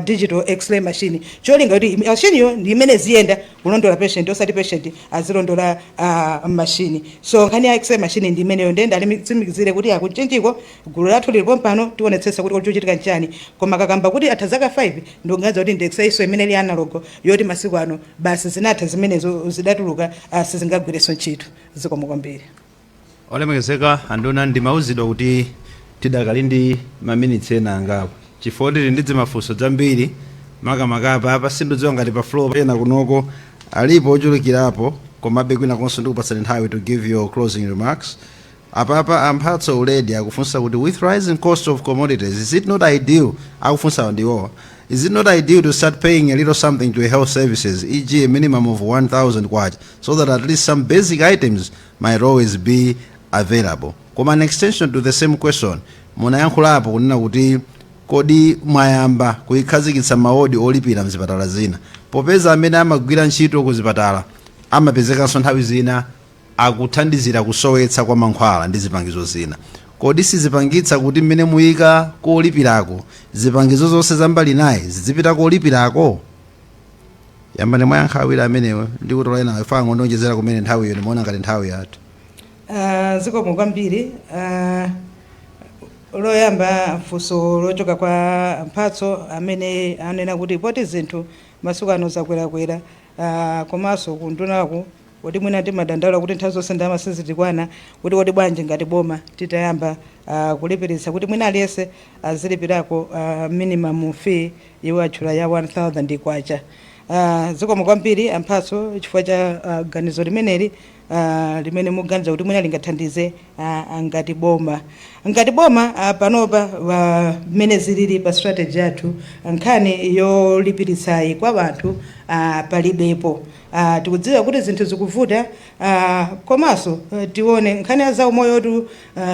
S3: digital X-ray machine, cholinga kuti machine yo ndi imene ziyenda kulondola patient, osati patient azilondola machine. So nkhani ya X-ray machine ndi imeneyo. Ndiye ndalitsimikizire kuti akuMchinjiko gulu lathu lilipo pano, tionetsetsa kuti chochitika nchani. Koma kakamba kuti atha zaka 5, ndikuganiza kuti ndi X-ray so imene ili analog, yoti masiku ano basi zinatha zimenezo, zidatuluka, sizingagwirenso ntchito. Zikomo kwambiri.
S2: Olemekezeka anduna, ndimauzidwa kuti tidakali ndi maminitsi ena angapo chifukwa tili ndi zimafunso zambiri, makamaka apa sindidziwa ngati pa floor ena kunoko alipo ochulukirapo, komabe kwina konso ndikupatsani nthawi to give your closing remarks. Apapa Amphatso Uledi akufunsa kuti, with rising cost of commodities, is it not ideal, akufunsa ndiwowa, is it not ideal to start paying a little something to health services, e.g. a minimum of 1000 kwacha, so that at least some basic items might always be available? Koma an extension to the same question, munayankhulapo kunena kuti kodi mwayamba kuyikhazikitsa mawodi olipira mzipatala zina, popeza amene amagwira ntchito ku zipatala amapezekanso nthawi zina akuthandizira kusowetsa kwa mankhwala ndi zipangizo zina, kodi sizipangitsa kuti mmene muyika kolipirako zipangizo zonse zambali naye zizipita kolipirako? Yambani mwayankha awiri amenewo ndi kutola ena ife angondonjezera kumene nthawiyo ndimaona ngati nthawi yathu.
S3: Zikomo kwambiri. Loyamba funso lochoka kwa Mphatso amene anena kuti poti zinthu masiku ano zakwerakwera, komanso kundunaku Kuti mwina timadandaula kuti nthawi zonse ndalama sizitikwana, kuti kodi bwanji ngati boma titayamba kulipiritsa kuti mwina aliyense azilipirako minimum fee iwo atchula ya 1000 kwacha. Zikomo kwambiri amphatso chifukwa cha ganizo limeneli limene muganiza kuti mwina lingathandize ngati boma. Ngati boma panopa mmene zilili pa strategy yathu, nkhani yolipiritsayi kwa anthu palibepo. Tikudziwa kuti zinthu zikuvuta, komanso tione nkhani ya zaumoyotu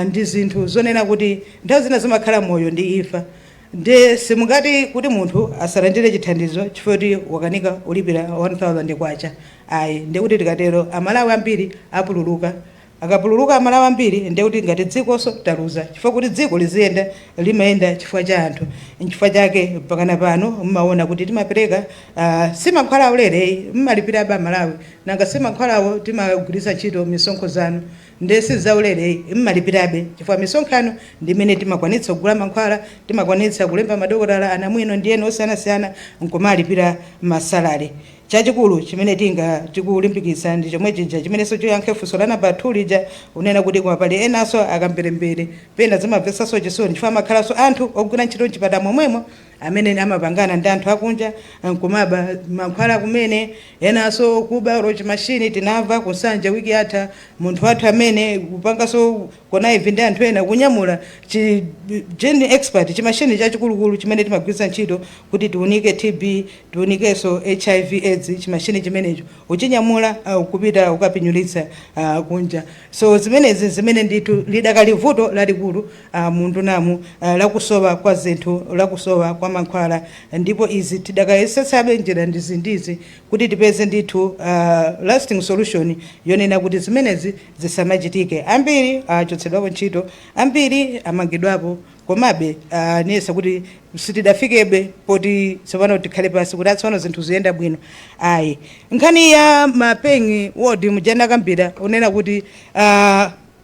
S3: ndi zinthu zonena kuti nthawi zina zimakhala moyo ndi imfa, ndi simungati kuti munthu asalandire chithandizo chifukwa kuti wakanika kulipira 1000 kwacha, ayi. Ndikuti tikatero Amalawi ambiri apululuka. Akapululuka Amalawi ambiri, ndikuti ngati dzikonso taluza, chifukwa kuti dziko liziyenda limayenda chifukwa cha anthu. Nchifukwa chake pakana pano mmaona kuti timapereka si mankhwala aulere, mmalipira Amalawi. Nanga si mankhwalawo timagwiritsa ntchito misonkho zanu? Nde sizaulere, mmalipirabe, chifukwa misonkhano ndi imene timakwanitsa kugula mankhwala, timakwanitsa kulemba madokotala, anamwino ndi ena osiyanasiyana, nkumalipira ma salary. Chachikulu chimene tinga tikulimbikitsa ndi chomwe chija chimenenso choyankhe funso la namba 2 lija, unena kuti koma pali enanso akamberembere. Pena zimamvetsanso chisoni chifukwa amakhalanso anthu ogwira ntchito mchipatala momwemo amene amapangana ndi anthu akunja nkumaba mankhwala kumene, enanso kuba roach machine. Tinamva kusanja wiki yatha munthu wathu amene kupanganso connive ndi anthu ena kunyamula chi GeneXpert, chimashini chachikulukulu chimene timagwiritsa ntchito kuti tiunike TB, tiunikenso HIV AIDS. Chimashini chimenecho uchinyamula kupita ukapinyulitsa kunja. So zimenezi zimene ndithu lidakali vuto lalikulu mundunamu, lakusowa kwa zinthu, lakusowa kwa mankhwala, ndipo izi tidakayesetsabe njira ndizindizi kuti tipeze ndithu lasting solution yonena kuti zimenezi zisamachitike. Ambiri achotsedwapo ntchito, ambiri amangidwapo, komabe niyesa kuti sitidafikebe poti tsopano tikhale pasi kuti atsopano zinthu ziyenda bwino, ayi. Nkhani ya ma paying ward mujana kambira unena kuti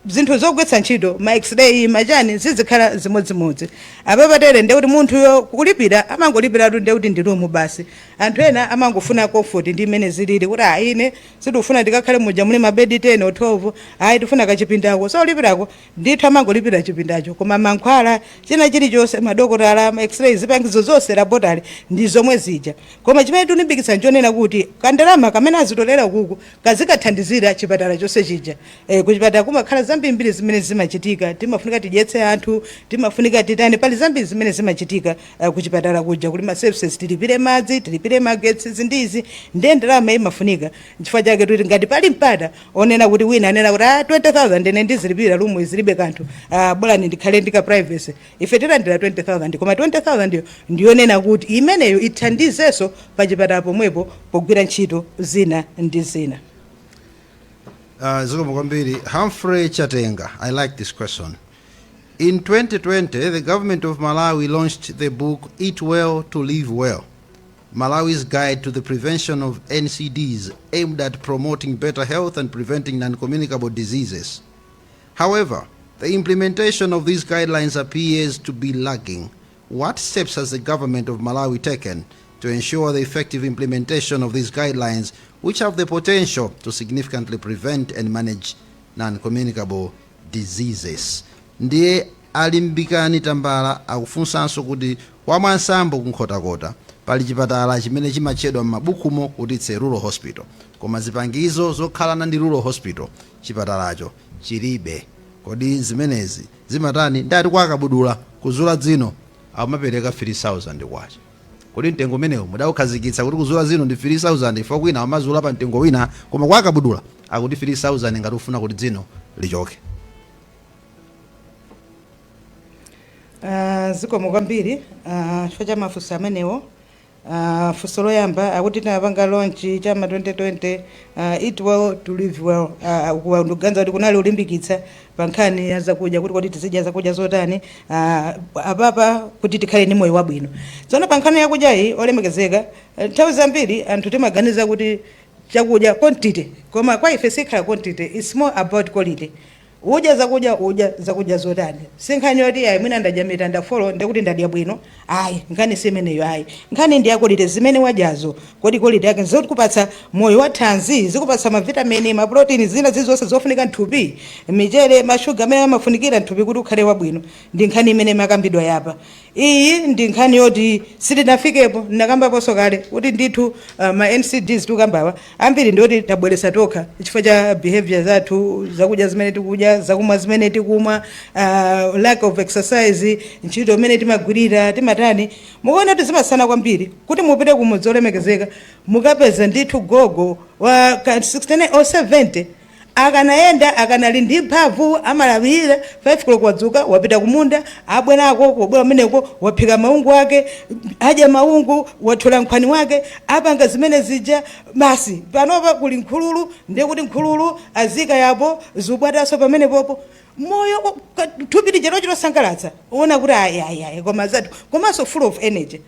S3: zinthu zogwetsa ntchito, ma X-ray, machani, zizikhala zimodzimodzi. Apapatere ndekuti munthuyo kulipira amangolipiratu, ndekuti ndi room basi. Anthu ena amangofuna comfort ndi imene zilili, kuti ah, ine sindikufuna ndikakhale muja muli mabedi 10 or 12, ayi, tifuna kachipindako. So ulipirako ndithu amangolipira chipindacho, koma mankhwala, china chilichonse, madokotala, ma X-ray, zipangizo zonse, laboratory, ndi zomwe zija. Koma chimene tikulimbikitsa nchonena kuti kandalama kamene azitolera kuku kazikathandizira chipatala chonse chija. Kuchipatala kumakhala zambirimbiri zimene zimachitika. Timafunika tidyetse anthu, timafunika titani, pali zambiri zimene zimachitika kuchipatala kuja. Kuli ma services, tilipire madzi, tilipire magetsi, zindizi, ndiye ndalama imafunika. Nchifukwa chake tuti ngati pali mpata onena kuti wina anena kuti ah, 20,000 ine ndizilipira, room zilibe kanthu, bolani ndikhale ndika privacy, ife tilandira 20,000, koma 20,000 yo ndiyonena kuti imeneyo ithandizenso pachipatala pomwepo pogwira ntchito zina ndi zina.
S2: Zikomo kwambiri. Humphrey Chatenga, I like this question. In 2020, the government of Malawi launched the book Eat Well to Live Well, Malawi's guide to the prevention of NCDs, aimed at promoting better health and preventing non-communicable diseases. However, the implementation of these guidelines appears to be lagging. What steps has the government of Malawi taken to ensure the effective implementation of these guidelines, which have the potential to significantly prevent and manage non-communicable diseases? Ndiye alimbikani Tambala akufunsanso kuti kwa Mwansambo kuNkhotakota pali chipatala chimene chimatchedwa m'mabukumo kuti it's a rural hospital, koma zipangizo zokhalana ndi rural hospital chipatalacho chilibe. Kodi zimenezi zimatani? Ndati kwa Akabudula kuzula dzino amapereka 3000 kwacha. Kodi mtengo umenewu mudaukhazikitsa kuti kuzula zino ndi 3000? Ifo kwina amazula pa mtengo wina, koma kwa Akabudula akuti 3000 ngati ufuna kuti dzino lichoke.
S3: Zikomo kwambiri chifukwa cha mafunso amenewo. Funso loyamba akuti tinapanga launch chama 2020 Eat Well to Live Well. Ndikuganiza kuti kunali ulimbikitsa pa nkhani ya zakudya, kuti kodi tizidya zakudya zotani apapa kuti tikhale ndi moyo wabwino. Tsono pa nkhani yakudyayi, olemekezeka, nthawi zambiri anthu timaganiza kuti chakudya quantity, koma kwa ife sikhala quantity, it's more about quality. Udya zakudya, udya zakudya zotani? Si nkhani yoti ayi, mwina ndadya mitanda 4 ndikuti ndadya bwino, ayi. Nkhani si imeneyo, ayi. Nkhani ndi ya quality. Zimene wadyazo, kodi quality yake zikupatsa moyo wa thanzi, zikupatsa mavitamini, maprotini, zina zilizonse zofunika mthupi, michere, mashuga amene amafunikira mthupi kuti ukhale wabwino? Ndi nkhani imene makambidwa yapa. Iyi ndi nkhani yoti sitinafikepo. Nakambaponso kale kuti ndithu ma NCDs tikambawa ambiri ndiyoti tabweretsa tokha chifukwa cha behavior zathu, zakudya zimene tikudya, zakumwa zimene tikumwa, lack of exercise, ntchito imene timagwirira, timatani. Mukuona kuti zimasiyana kwambiri kuti mupite kumudzi, olemekezeka, mukapeza ndithu gogo wa 69 or 70 akanayenda, akanali ndi mphamvu, amalawirira 5 koloko wadzuka, wapita kumunda, abwerako, kubwera kumeneko waphika maungu ake, adya maungu, wathyola nkhwani wake, apanga zimene zija basi. Panopa kuli nkhululu, ndiye kuti nkhululu azika yapo, zubwataso pamenepopo, moyo thupi lija lochitosangalatsa, uona kuti ayi, ayi, ayi, koma zathu, komanso full of energy,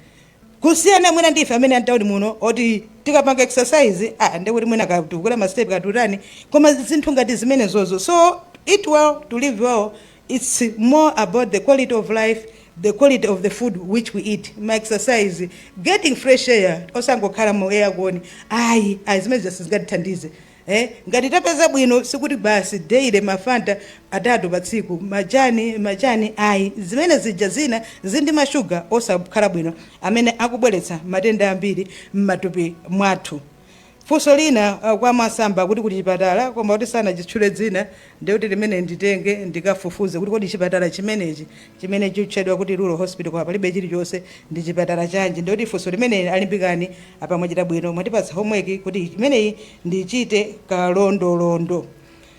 S3: kusiyana mwina ndife amene antawuni muno oti tikapanga exercise, ah, ndikuti mwina katukula ma step katutani, koma zinthu ngati zimene zozo. So eat well to live well, it's more about the quality of life, the quality of the food which we eat, ma exercise, getting fresh air, osangokhala mu aircon, ayi, ayi, zimene zingatithandize. Ngati tapeza bwino, sikuti basi daily mafanta atatu pa tsiku, majani majani, ayi. Zimene zija zina zindi mashuga osakhala bwino amene akubweretsa matenda ambiri m'matupi mwathu. Funso lina kwa Masamba kuti kuti chipatala, koma kuti sanachitchule dzina, ndikuti limene nditenge ndikafufuze kuti kodi chipatala chimenechi chimene chitchedwa kuti rural hospital koma palibe chilichonse ndi chipatala chanji? Ndikuti funso limene alimbikani apa, mwachita bwino, mwatipatsa homework kuti imeneyi ndichite kalondolondo.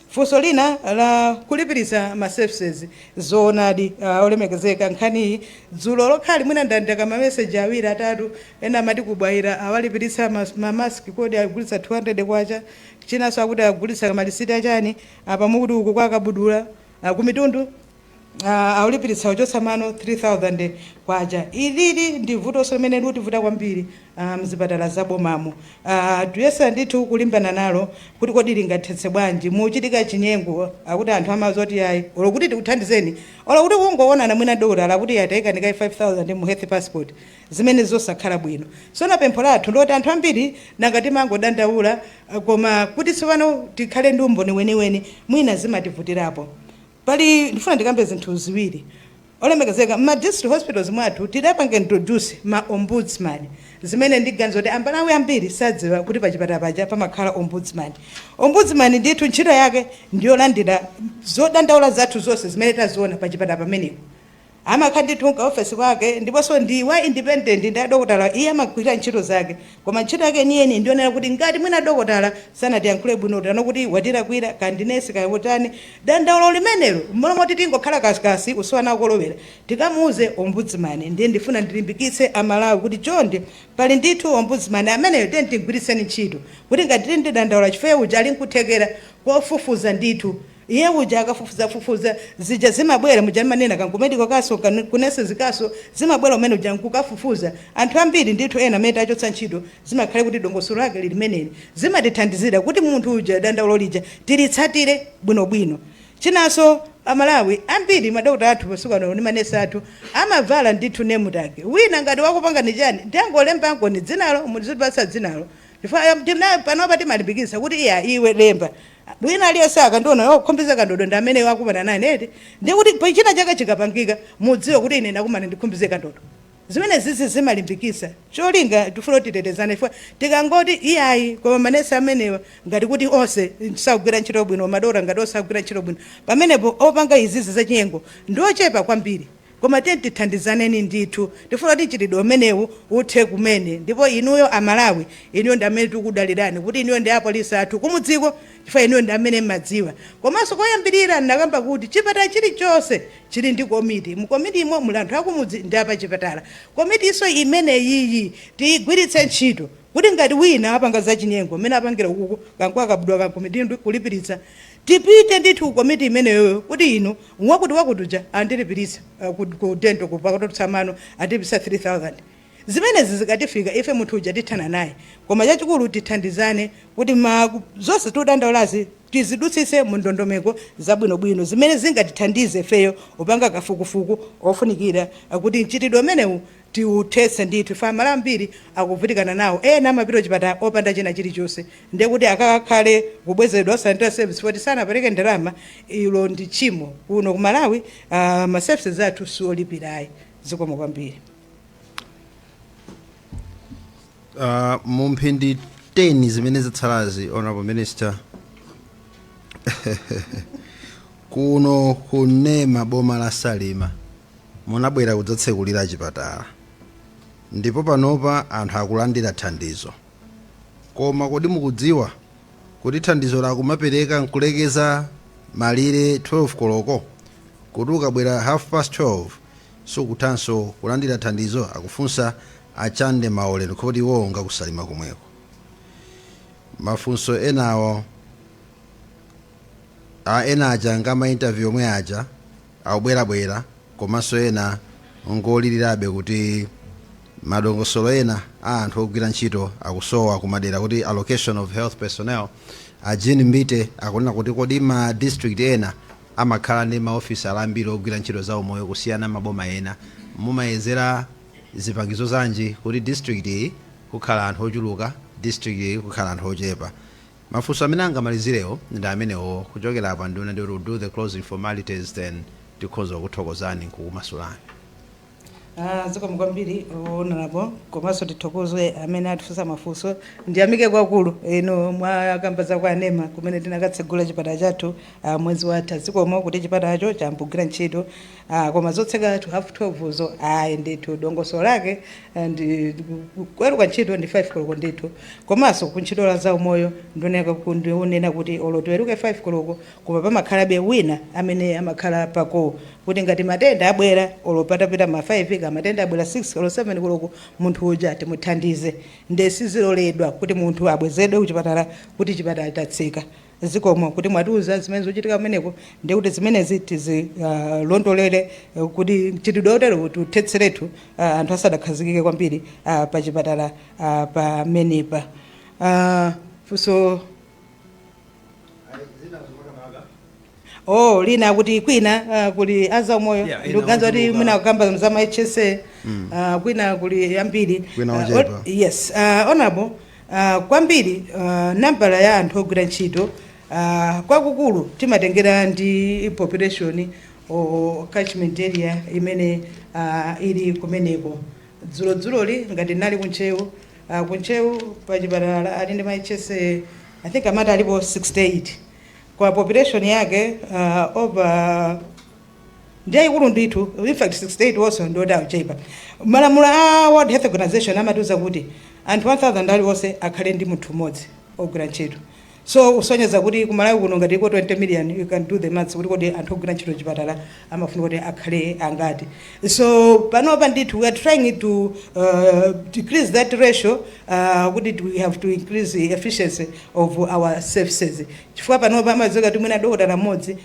S3: Funso lina la kulipiritsa ma services, zoonadi, olemekezeka, nkhaniyi dzulo lokhali mwina ndandaka mameseji awiri atatu. Ena amati kubwayira awalipiritsa mamaski, kodi agulitsa 200 kwacha, chinanso akuti agulitsa malisiti achani. Apa mukuti uku kwa Kabudula, kumitundu, aulipiritsa uchotsa mano 3000 kwacha. Ilili ndi vutonso limene lutivuta kwambiri mzipatala zabomamo. Tuyesa ndithu kulimbana nalo kuti kodi lingathetse bwanji. Muchitika chinyengo, akuti anthu amazoti ayi, olo kuti tikuthandizeni, olo kuti kungoonana mwina dokotala, akuti yatayika ndikayi 5000 mu health passport, zimene zosakhala bwino. Sona pempho lathu ndoti anthu ambiri nanga timangodandaula, koma kuti tsopano tikhale ndi umboni weniweni mwina zimativutirapo. Pali ndifuna ndikambe zinthu ziwiri, olemekezeka. Ma district hospitals mwathu tidapanga introduce ma ombudsman, zimene ndiganiza kuti Amalawi ambiri sadziwa kuti pachipatala paja pamakhala ombudsman. Ombudsman ndithu ntchito yake ndiyolandira zodandaula zathu zonse zimene taziona pachipatala pamenepo. Amakhala ndithu nkaofesi kwake, ndiponso ndi wa independent ndi adokotala. Iye amagwira ntchito zake, koma ntchito yake yeniyeni ndionera kuti ngati mwina dokotala sanatiyankhule bwino, tano kuti watilakwira, kandinesi kayotani, dandaulo limenelo mmalo moti tingokhala kasikasi usiwana kolowera, tikamuuze ombudsman. Ndiye ndifuna ndilimbikitse Amalawi kuti chonde, pali ndithu ombudsman ameneyo, tiye tigwiritseni ntchito kuti ngati tili ndi dandaula, chifukwa uja ali nkuthekera kofufuza ndithu. Iye uja akafufuzafufuza zija zimabwera muja manena kankumediko kaso kunese zikaso zimabwera umene uja nkukafufuza anthu ambiri ndithu ena amene tachotsa ntchito. Zimakhale kuti dongosolo lake lili limeneli, zimatithandizira kuti munthu uja dandaulo lija tilitsatire bwinobwino. Chinanso, Amalawi ambiri, madokota athu masiku ano ndi manesi athu amavala ndithu name tag. Wina ngati wakupanga ni chani, ndiangolemba ankoni dzinalo, muzipatsa dzinalo, chifukwa panopa timalimbikitsa kuti iya, iwe lemba. Wina aliyense akandiona, oh, Khumbize Kandodo ndi amene wakumana nane eti, ndikuti china chake chikapangika mudziwe kuti ine ndakumana ndi Khumbize Kandodo. Zimene zizi zimalimbikitsa cholinga tifuna kuti titetezane, chifukwa tikangoti iyayi, koma manesi amenewa ngati kuti onse sagwira ntchito bwino, madokota ngati onse agwira ntchito bwino, pamenepo opanga izizi zachinyengo ndiochepa kwambiri. Koma tiye tithandizaneni ndithu, tifuna kuti mchitidwe umenewu uthe kumene. Ndipo inuyo Amalawi, inuyo ndi amene tikudalirani kuti inuyo ndi apolisi athu kumudziko, chifukwa inuyo ndi amene mmadziwa. Komanso koyambirira ndakamba kuti chipatala chilichonse chili ndi komiti. Mu komitimo muli anthu akumudzi ndi apachipatala. Komiti iso imeneyiyi tiyigwiritse ntchito kuti ngati wina apanga zachinyengo mmene apangira ukuku kanku akabudwa kankomiti kulipiritsa, tipite ndithu ku komiti imeneyoyo kuti inu, wakuti wakuti uja andilipiritsa ku dental kupakatotsa mano, andilipitsa 3000. Zimenezi zikatifika ife, munthu uja tithana naye. Koma chachikulu tithandizane kuti ma zonse tikudandaulazi. Tizidutsitse mu ndondomeko zabwinobwino zimene zingatithandize ifeyo upanga kafukufuku ofunikira kuti mchitidwe umenewu tiuthetse ndithu. Ife Amalawi ambiri akuvutikana nawo. Ena amapita kuchipatala opanda china chilichonse, ndiye kuti akakhale kubwezedwa osalandira service poti sanapereke ndalama. Ilo ndi tchimo. Kuno ku Malawi ma services athu siolipirayi. Zikomo kwambiri.
S2: Mu mphindi 10 zimene zatsalazi, Honorable Minister, kuno kunema boma la Salima munabwera kudzatsekulira chipatala, ndipo panopa anthu akulandira thandizo. Koma kodi mukudziwa kuti thandizo lakumapereka nkulekeza malire 12 koloko, kuti ukabwera half past 12 sukuthanso kulandira thandizo? Akufunsa Achande Maolero, kuti iwowo ngakuSalima komweko. Mafunso enawo a ena aja ngama interview omwe aja akubwerabwera, komanso ena ngolirirabe kuti madongosolo ena a anthu ogwira ntchito akusowa kumadera, kuti allocation of health personnel. A Jean Mbite akunena kuti kodi ma district ena amakhala ndi maofisa ambiri ogwira ntchito za umoyo kusiyana maboma ena? Mumayezera zipangizo zanji kuti district iyi kukhala anthu ochuluka, district iyi kukhala anthu ochepa? Mafunso amene angamalizirewo ndi amenewo. Kuchokera apa, nduna, ndi kuti do the closing formalities, then tikhoza kuthokozani nkukumasulani.
S3: Zikomo kwambiri, Honorable, komanso tithokoze amene atifunsa mafunso. Ndiyamike kwakulu inu mwakamba za kwanema kumene tinakatsegula chipatala chathu mwezi watha. Zikomo kuti chipatalacho chambugwira ntchito. Koma zotseka athu half 12 zo, ayi ndithu. Dongosolo lake ndi kuweruka ntchito ndi 5 koloko ndithu. Komanso kuntchito la zaumoyo ndionena kuti olo tiweruke 5 koloko, koma pamakhalabe wina amene amakhala pako kuti ngati matenda abwera, olo patapita ma 5 ka matenda abwera 6 olo 7 koloko, munthu uja timuthandize. Nde siziloledwa kuti munthu abwezedwe kuchipatala kuti chipatala chatseka. Zikomo kuti mwatiuza zimene zochitika kumeneko, ndiye kuti zimenezi tizilondolere kuti mchitidwe otero tiuthetseretu anthu asadakhazikike kwambiri pachipatala pamenepa. Funso oh lina kuti kwina kuli azaumoyo.
S2: Yeah, ena
S3: Ndikuganiza kuti
S2: ochuluka.
S3: mwina kukamba za ma HSA, kwina kuli ambiri.
S2: Kwina ochepa.
S3: Yes, Honorable, kwambiri nambala ya anthu ogwira ntchito kwakukulu timatengera ndi population or catchment area imene ili kumeneko. Dzulodzuloli ngati nali kuNtcheu, kuNtcheu pachipatala ali ndi ma HSA, I think amati alipo 68 kwa population yake over ndi yayikulu ndithu. In fact, 68 wonse ndioti akuchepa. Malamulo a World Health Organization amatiuza kuti anthu 1000 aliwonse akhale ndi munthu mmodzi ogwira ntchito. So usonyeza kuti kuMalawi kuno ngati iko 20 million, you can do the maths kuti kodi anthu ogwira ntchito chipatala amafuna kuti akhale angati. So panopa ndithu we are trying to decrease that ratio, kuti we have to increase the efficiency of our services, chifukwa panopa amadziwika kuti mwina dokotala mmodzi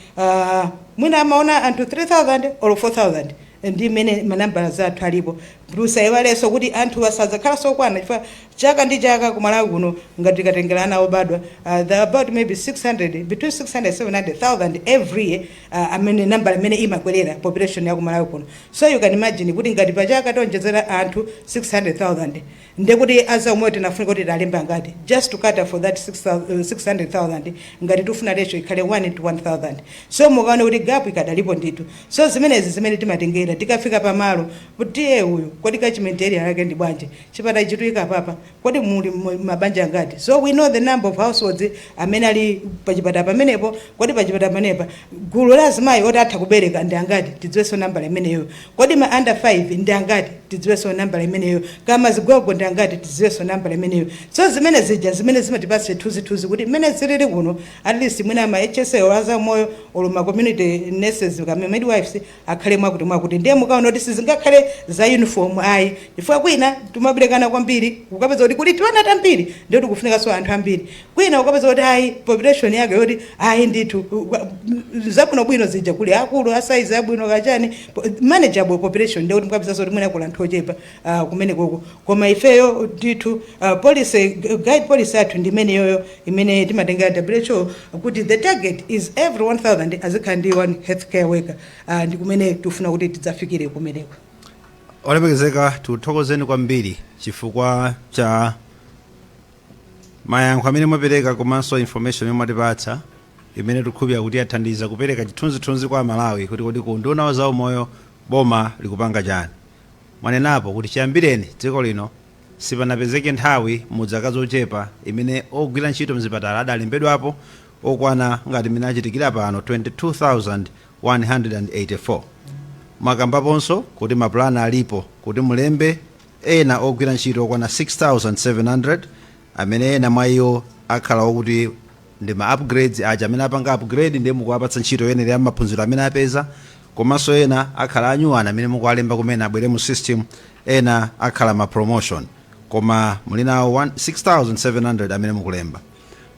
S3: mwina amaona anthu 3000 or 4000, ndi mmene manambala zathu alipo. Musayiwalenso kuti anthu asadzakhala sokwana, chifukwa chaka ndi chaka kuMalawi kuno ngati tikatengera ana obadwa, there are about maybe 600, between 600 700,000 every year, amene nambala imene imakwerera population ya kuMalawi kuno. So you can imagine kuti ngati pachaka tionjezera anthu 600,000, ndekuti azaumoyo tinafunika kuti talemba ngati just to cater for that 600,000, ngati tifuna ratio ikhale 1 to 1000. So mukaona kuti gap ikadalipo ndithu. So zimenezi zimene timatengera tikafika pamalo kuti tiye uyu, kodi catchment area yake ndi bwanji? Chipatala chituyika papa, kodi muli mabanja angati? So we know the number of households amene ali pachipatala pamenepo. Kodi pachipatala pamenepa gulu la azimayi oti atha kubereka ndi angati? Tidziwenso nambala imeneyo. Kodi ma under 5 ndi angati? Tidziwenso nambala imeneyo. Kama zigogo ndi angati? Tidziwenso nambala imeneyo. So zimene zija zimene zimatipatsa chithunzithunzi kuti mmene zilili kuno, at least mwina ma HSA or azaumoyo or ma community nurses kama midwives akhale mwakuti mwakuti. Ndiye mukaona kuti sizingakhale za uniform ayi, chifukwa kwina timaberekana kwambiri, ukapeza kuti kuli tiwana tambiri, ndiye tikufunikanso anthu ambiri. Kwina ukapeza kuti ayi, population yake yoti ayi ndithu zabwinobwino zija, kuli akulu a size abwino kachani, manageable population, ndiye kuti mukapezanso kuti mwina kuli anthu ochepa kumene koko. Koma ifeyo ndithu policy guide, policy athu ndi imeneyoyo imene timatengera WHO, kuti the target is every 1000 azikhala ndi one healthcare worker. Ndi kumene tifuna kuti tidzafikire kumeneko.
S2: Olemekezeka, tikuthokozeni kwambiri chifukwa cha mayankho amene mwapereka komanso information imene mwatipatsa, imene tikukhulupirira kuti yathandiza kupereka chithunzithunzi kwa Amalawi kuti kodi ku unduna wa zaumoyo boma likupanga chani. Mwanenapo kuti chiyambireni dziko lino sipanapezeke nthawi mu zaka zochepa imene ogwira ntchito mzipatala adalembedwapo okwana ngati imene achitikira pano, 22,184. Mwakambaponso kuti mapulani alipo kuti mulembe ena ogwira ntchito okwana 6700, amene ena mwa iwo akhala okuti ndi ma upgrades aja amene apanga upgrade, ndiye mukuwapatsa ntchito yoyenera ya maphunziro amene apeza, komanso ena akhala anyuwana amene mukuwalemba kumene abwere mu system, ena akhala ma promotion, koma muli nawo 6700 amene mukulemba.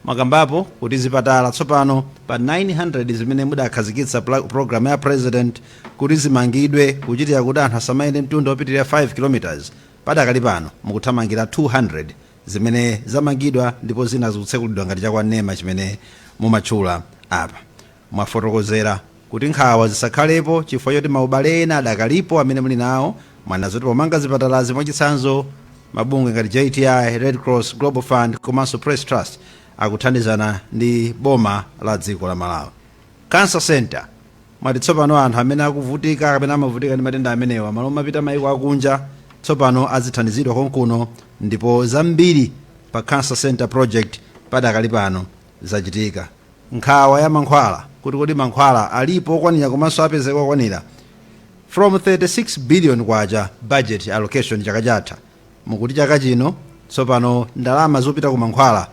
S2: Mwakambapo kuti zipatala tsopano pa 900 zimene mudakhazikitsa program ya President kuti zimangidwe kuchitira kuti anthu asamayende mtunda wopitirira 5 km, padakali pano mukuthamangira 200 zimene zamangidwa, ndipo zina zikutsekulidwa ngati chakwanema chimene mumatchula apa. Mwafotokozera kuti nkhawa zisakhalepo chifukwa choti maubale ena adakalipo amene muli nawo. Mwanena zoti pomanga zipatalazi, mwachitsanzo, mabungwe ngati JTI, Red Cross, Global Fund komanso Press Trust akuthandizana ndi boma la dziko la Malawi. Cancer center, mwati tsopano anthu amene akuvutika kapena amavutika ndi matenda amenewa, malo mapita maiko akunja, tsopano azithandizidwa konkuno, ndipo zambiri pa cancer center project padakali pano zachitika. Nkhawa ya mankhwala, kuti kodi mankhwala alipo okwanira komanso apezeka okwanira, from 36 billion kwacha budget allocation chaka chatha, mukuti chaka chino tsopano ndalama zopita ku mankhwala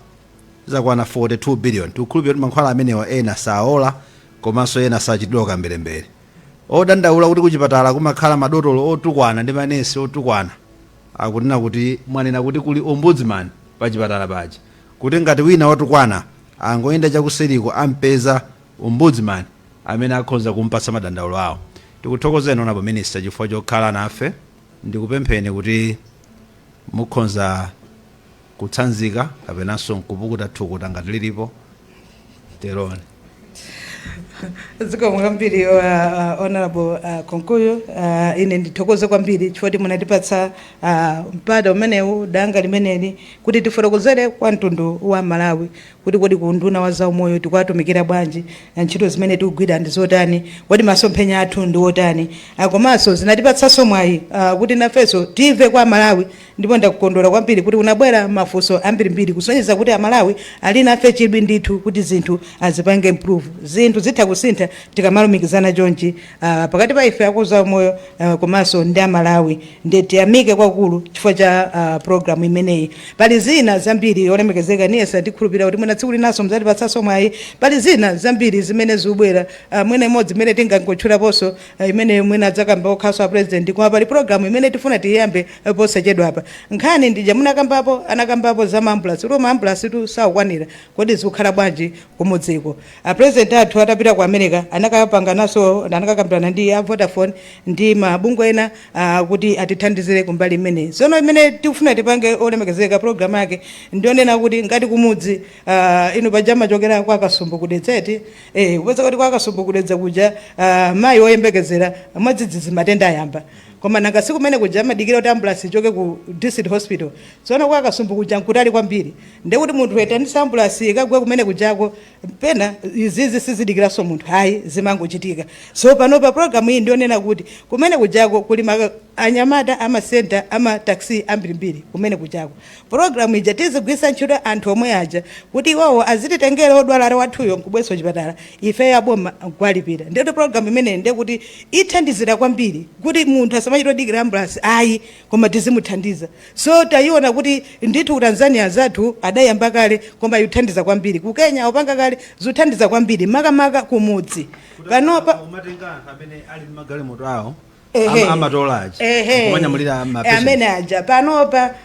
S2: zakwana 42 billion. Tikukhulupirira kuti mankhwala amenewa ena saola komanso ena sachitidwa kamberembere. Odandaula kuti kuchipatala kumakhala madotolo otukwana ndi manesi otukwana, akunena kuti mwanena kuti kuli ombudsman pa chipatala paja, kuti ngati wina watukwana angoyenda chakuseriko, ampeza ombudsman amene akhoza kumpatsa madandaulo awo. Tikuthokozeni, Honorable Minister, chifukwa chokhala nafe. Ndikupempheni kuti mukhoza kutsanzika kapenanso nkupukuta thukuta ngati lilipo teroni.
S3: Zikomo kwambiri, Honorable Konkuyu. Ine ndithokoze kwambiri chifukwa kuti munatipatsa mpata umenewu, danga limeneli, kuti tifotokozere kwa mtundu wa Malawi kuti kodi ku unduna wa zaumoyo tikuwatumikira bwanji, ntchito zimene tikugwira ndi zotani, kodi masomphenya athu ndi otani. Komanso zinatipatsanso mwayi kuti nafenso timve kwa Malawi, ndipo ndakukondwera kwambiri kuti kunabwera mafunso ambirimbiri, kusonyeza kuti Amalawi ali nafe chidwi ndithu kuti zinthu azipange improve. Zinthu zitha kusintha tikamalumikizana chonchi pakati pa ife akuzaumoyo komanso ndi Amalawi. Ndiye tiyamike kwakulu chifukwa cha program imeneyi. Pali zina zambiri, yolemekezeka niyesa, tikhulupirira kuti mwina tsiku linanso muzatipatsanso mwayi. Pali zina zambiri zimene zikubwera, mwina imodzi imene tingangotchulaponso, imene mwina adzakamba okhaso a President, koma pali program imene tifuna tiyambe posachedwapa. Nkhani ndija munakambapo, anakambapo za maambulance, kuti maambulance tu sakukwanira, kodi zikukhala bwanji kumudziko? A President athu atapita ku America anakapanga naso, anakakambirana ndi a Vodafone ndi mabungwe ena kuti atithandizire kumbali imeneyi. Tsono imene tikufuna tipange, olemekezeka, program yake ndionena kuti ngati kumudzi, inu paja machokera kwa Kasumbu kudedzeti, kupeza kuti kwa Kasumbu kudedza kuja, mayi oyembekezera mwadzidzidzi matenda ayamba, koma nanga siku kumene kuja amadikira kuti ambulance ichoke ku district hospital. Tsono kwa Kasumbu kuja nkutali kwambiri, ndekuti munthu wetanisa ambulance ikagwe kumene kujako, pena izizi sizidikiranso munthu ayi, zimangochitika. So panopa program iyi ndionena kuti kumene kujako kuli anyamata amasenta ama taxi ambirimbiri kumene kujako. Program ija tizigwisa ntchito anthu omwe aja kuti iwowo azititengera odwala wathuyo nkubweso chipatala, ife yaboma nkuwalipira. Ndiyoti program imeneyi ndekuti ithandizira kwambiri kuti munthu asamachita odikira ambulance ayi, koma tizimuthandiza. So tayiona kuti ndithu ku Tanzania zathu adayamba kale, koma ikuthandiza kwambiri. Ku Kenya opanga kale, zikuthandiza kwambiri, makamaka kumudzi panopa.
S2: Umatenga anthu amene ali ndi magalimoto awo.
S3: Ehe.
S2: Amatola aja
S3: Ehe.
S2: kumanyamulira ma patients.
S3: Amene aja panopa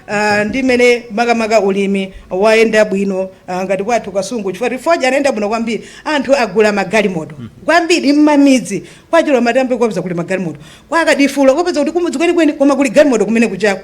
S3: ndimene makamaka ulimi wayenda bwino, ngati kwathu Kasungu, chifukwa fodya anayenda bwino kwambiri. Anthu agula magalimoto kwambiri mmamidzi. Kwachilo matambe kopeza kuli magalimoto, kwakadifula kopeza kuti kumudzi kwenikweni koma kuli galimoto kumene kuchako.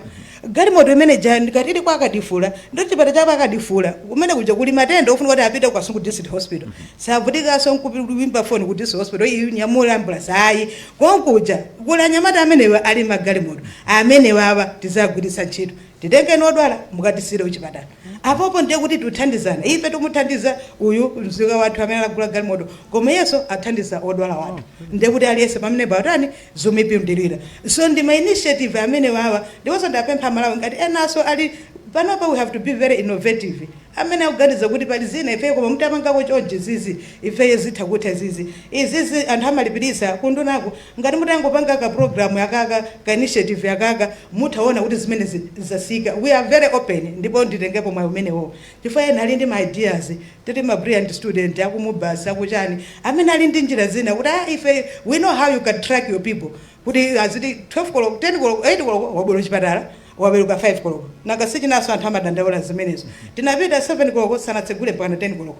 S3: Galimoto imene ja ndikatili kwakadifula, ndo chipata cha kwakadifula kumene kuja kuli matenda ofuna kuti apite ku Kasungu District Hospital, savutikanso nkupimba foni ku district hospital, iyi nyamula ambulance, ayi. Konkuja kuli anyamata amenewa ali magalimoto amenewa. Awa tizagwiritsa ntchito, titengeni odwala mukatisire kuchipatala. Apopo ndiye kuti tikuthandizana. Ife timuthandiza uyu mzika wathu amene anagula galimoto, koma iyenso athandiza odwala wathu. Ndiye kuti aliyense pamene patani zomipindulira. So ndi ma initiative amene wawa. Ndiponso ndapempha Malawi, ngati enanso ali panopa, we have to be very innovative. Amene akuganiza kuti pali zina ifeyo koma mutapangako chonchi zizi, ifeyo zitha kutha zizi, izizi anthu amalipirisa kundunako. Ngati mutangopanga ka program yakaka, ka initiative yakaka, muthaona kuti zimene zasika. We are very open. Ndipo nditengepo mwayi umenewo chifukwa ena ali ndi ma ideas, titi ma brilliant student akumubasi, akuchani, amene ali ndi njira zina kuti ah, ife we know how you can track your people kuti aziti 12 koloko, 10 koloko, 8 koloko wabwera chipatala, waweruka 5 koloko. Nanga sichinaso anthu amadandaula zimenezo. Tinapita 7 koloko, sanatsegule mpaka 10 koloko.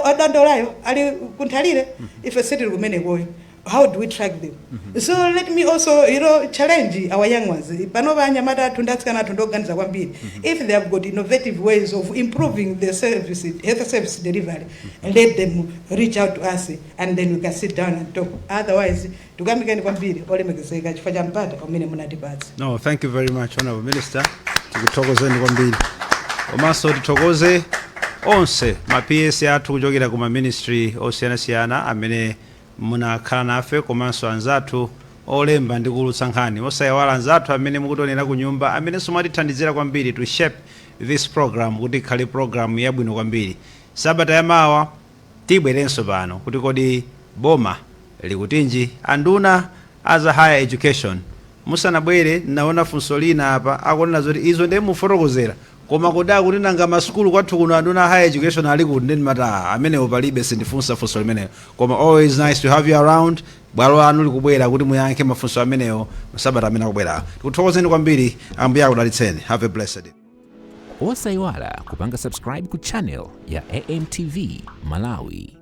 S3: Odandaulayo ali kunthalire, ife sitili kumenekoyo. How do we track them? So let me also challenge our young ones. Panopa anyamata athu ndi atsikana athu ndoganiza kwambiri. If they have got innovative ways of improving the service, health service delivery, let them reach out to us and then we can sit down and talk. Otherwise, tikuyamikeni kwambiri, olemekezeka, chifukwa cha mpata umene munatipatsa.
S2: No, thank you very much, Honorable Minister. Tikuthokozeni kwambiri. Komanso tithokoze onse ma PS athu kuchokera ku ma ministry osiyanasiyana amene munakhala nafe, komanso anzathu olemba ndi kuulutsa nkhani. Osayiwala anzathu amene mukutionera ku nyumba, amenenso mwatithandizira kwambiri to shape this program kuti ikhale program yabwino kwambiri. Sabata yamawa tibwerenso pano kuti kodi boma likutinji? Anduna aza higher education musanabwere, naona funso lina apa akunena zoti izo ndiye mufotokozera, koma kodi akuti nanga masukulu kwathu kuno anduna higher education ali kuti? Ndeni mata amenewo palibe, sindifunsa funso limeneyo. Koma always nice to have you around. Bwalo lanu likubwera kuti muyankhe mafunso amenewo masabata amene akubwera. Tikuthokozeni kwambiri, Ambuye akudalitseni. Have a blessed day.
S1: Osayiwala kupanga subscribe ku channel ya AMTV Malawi.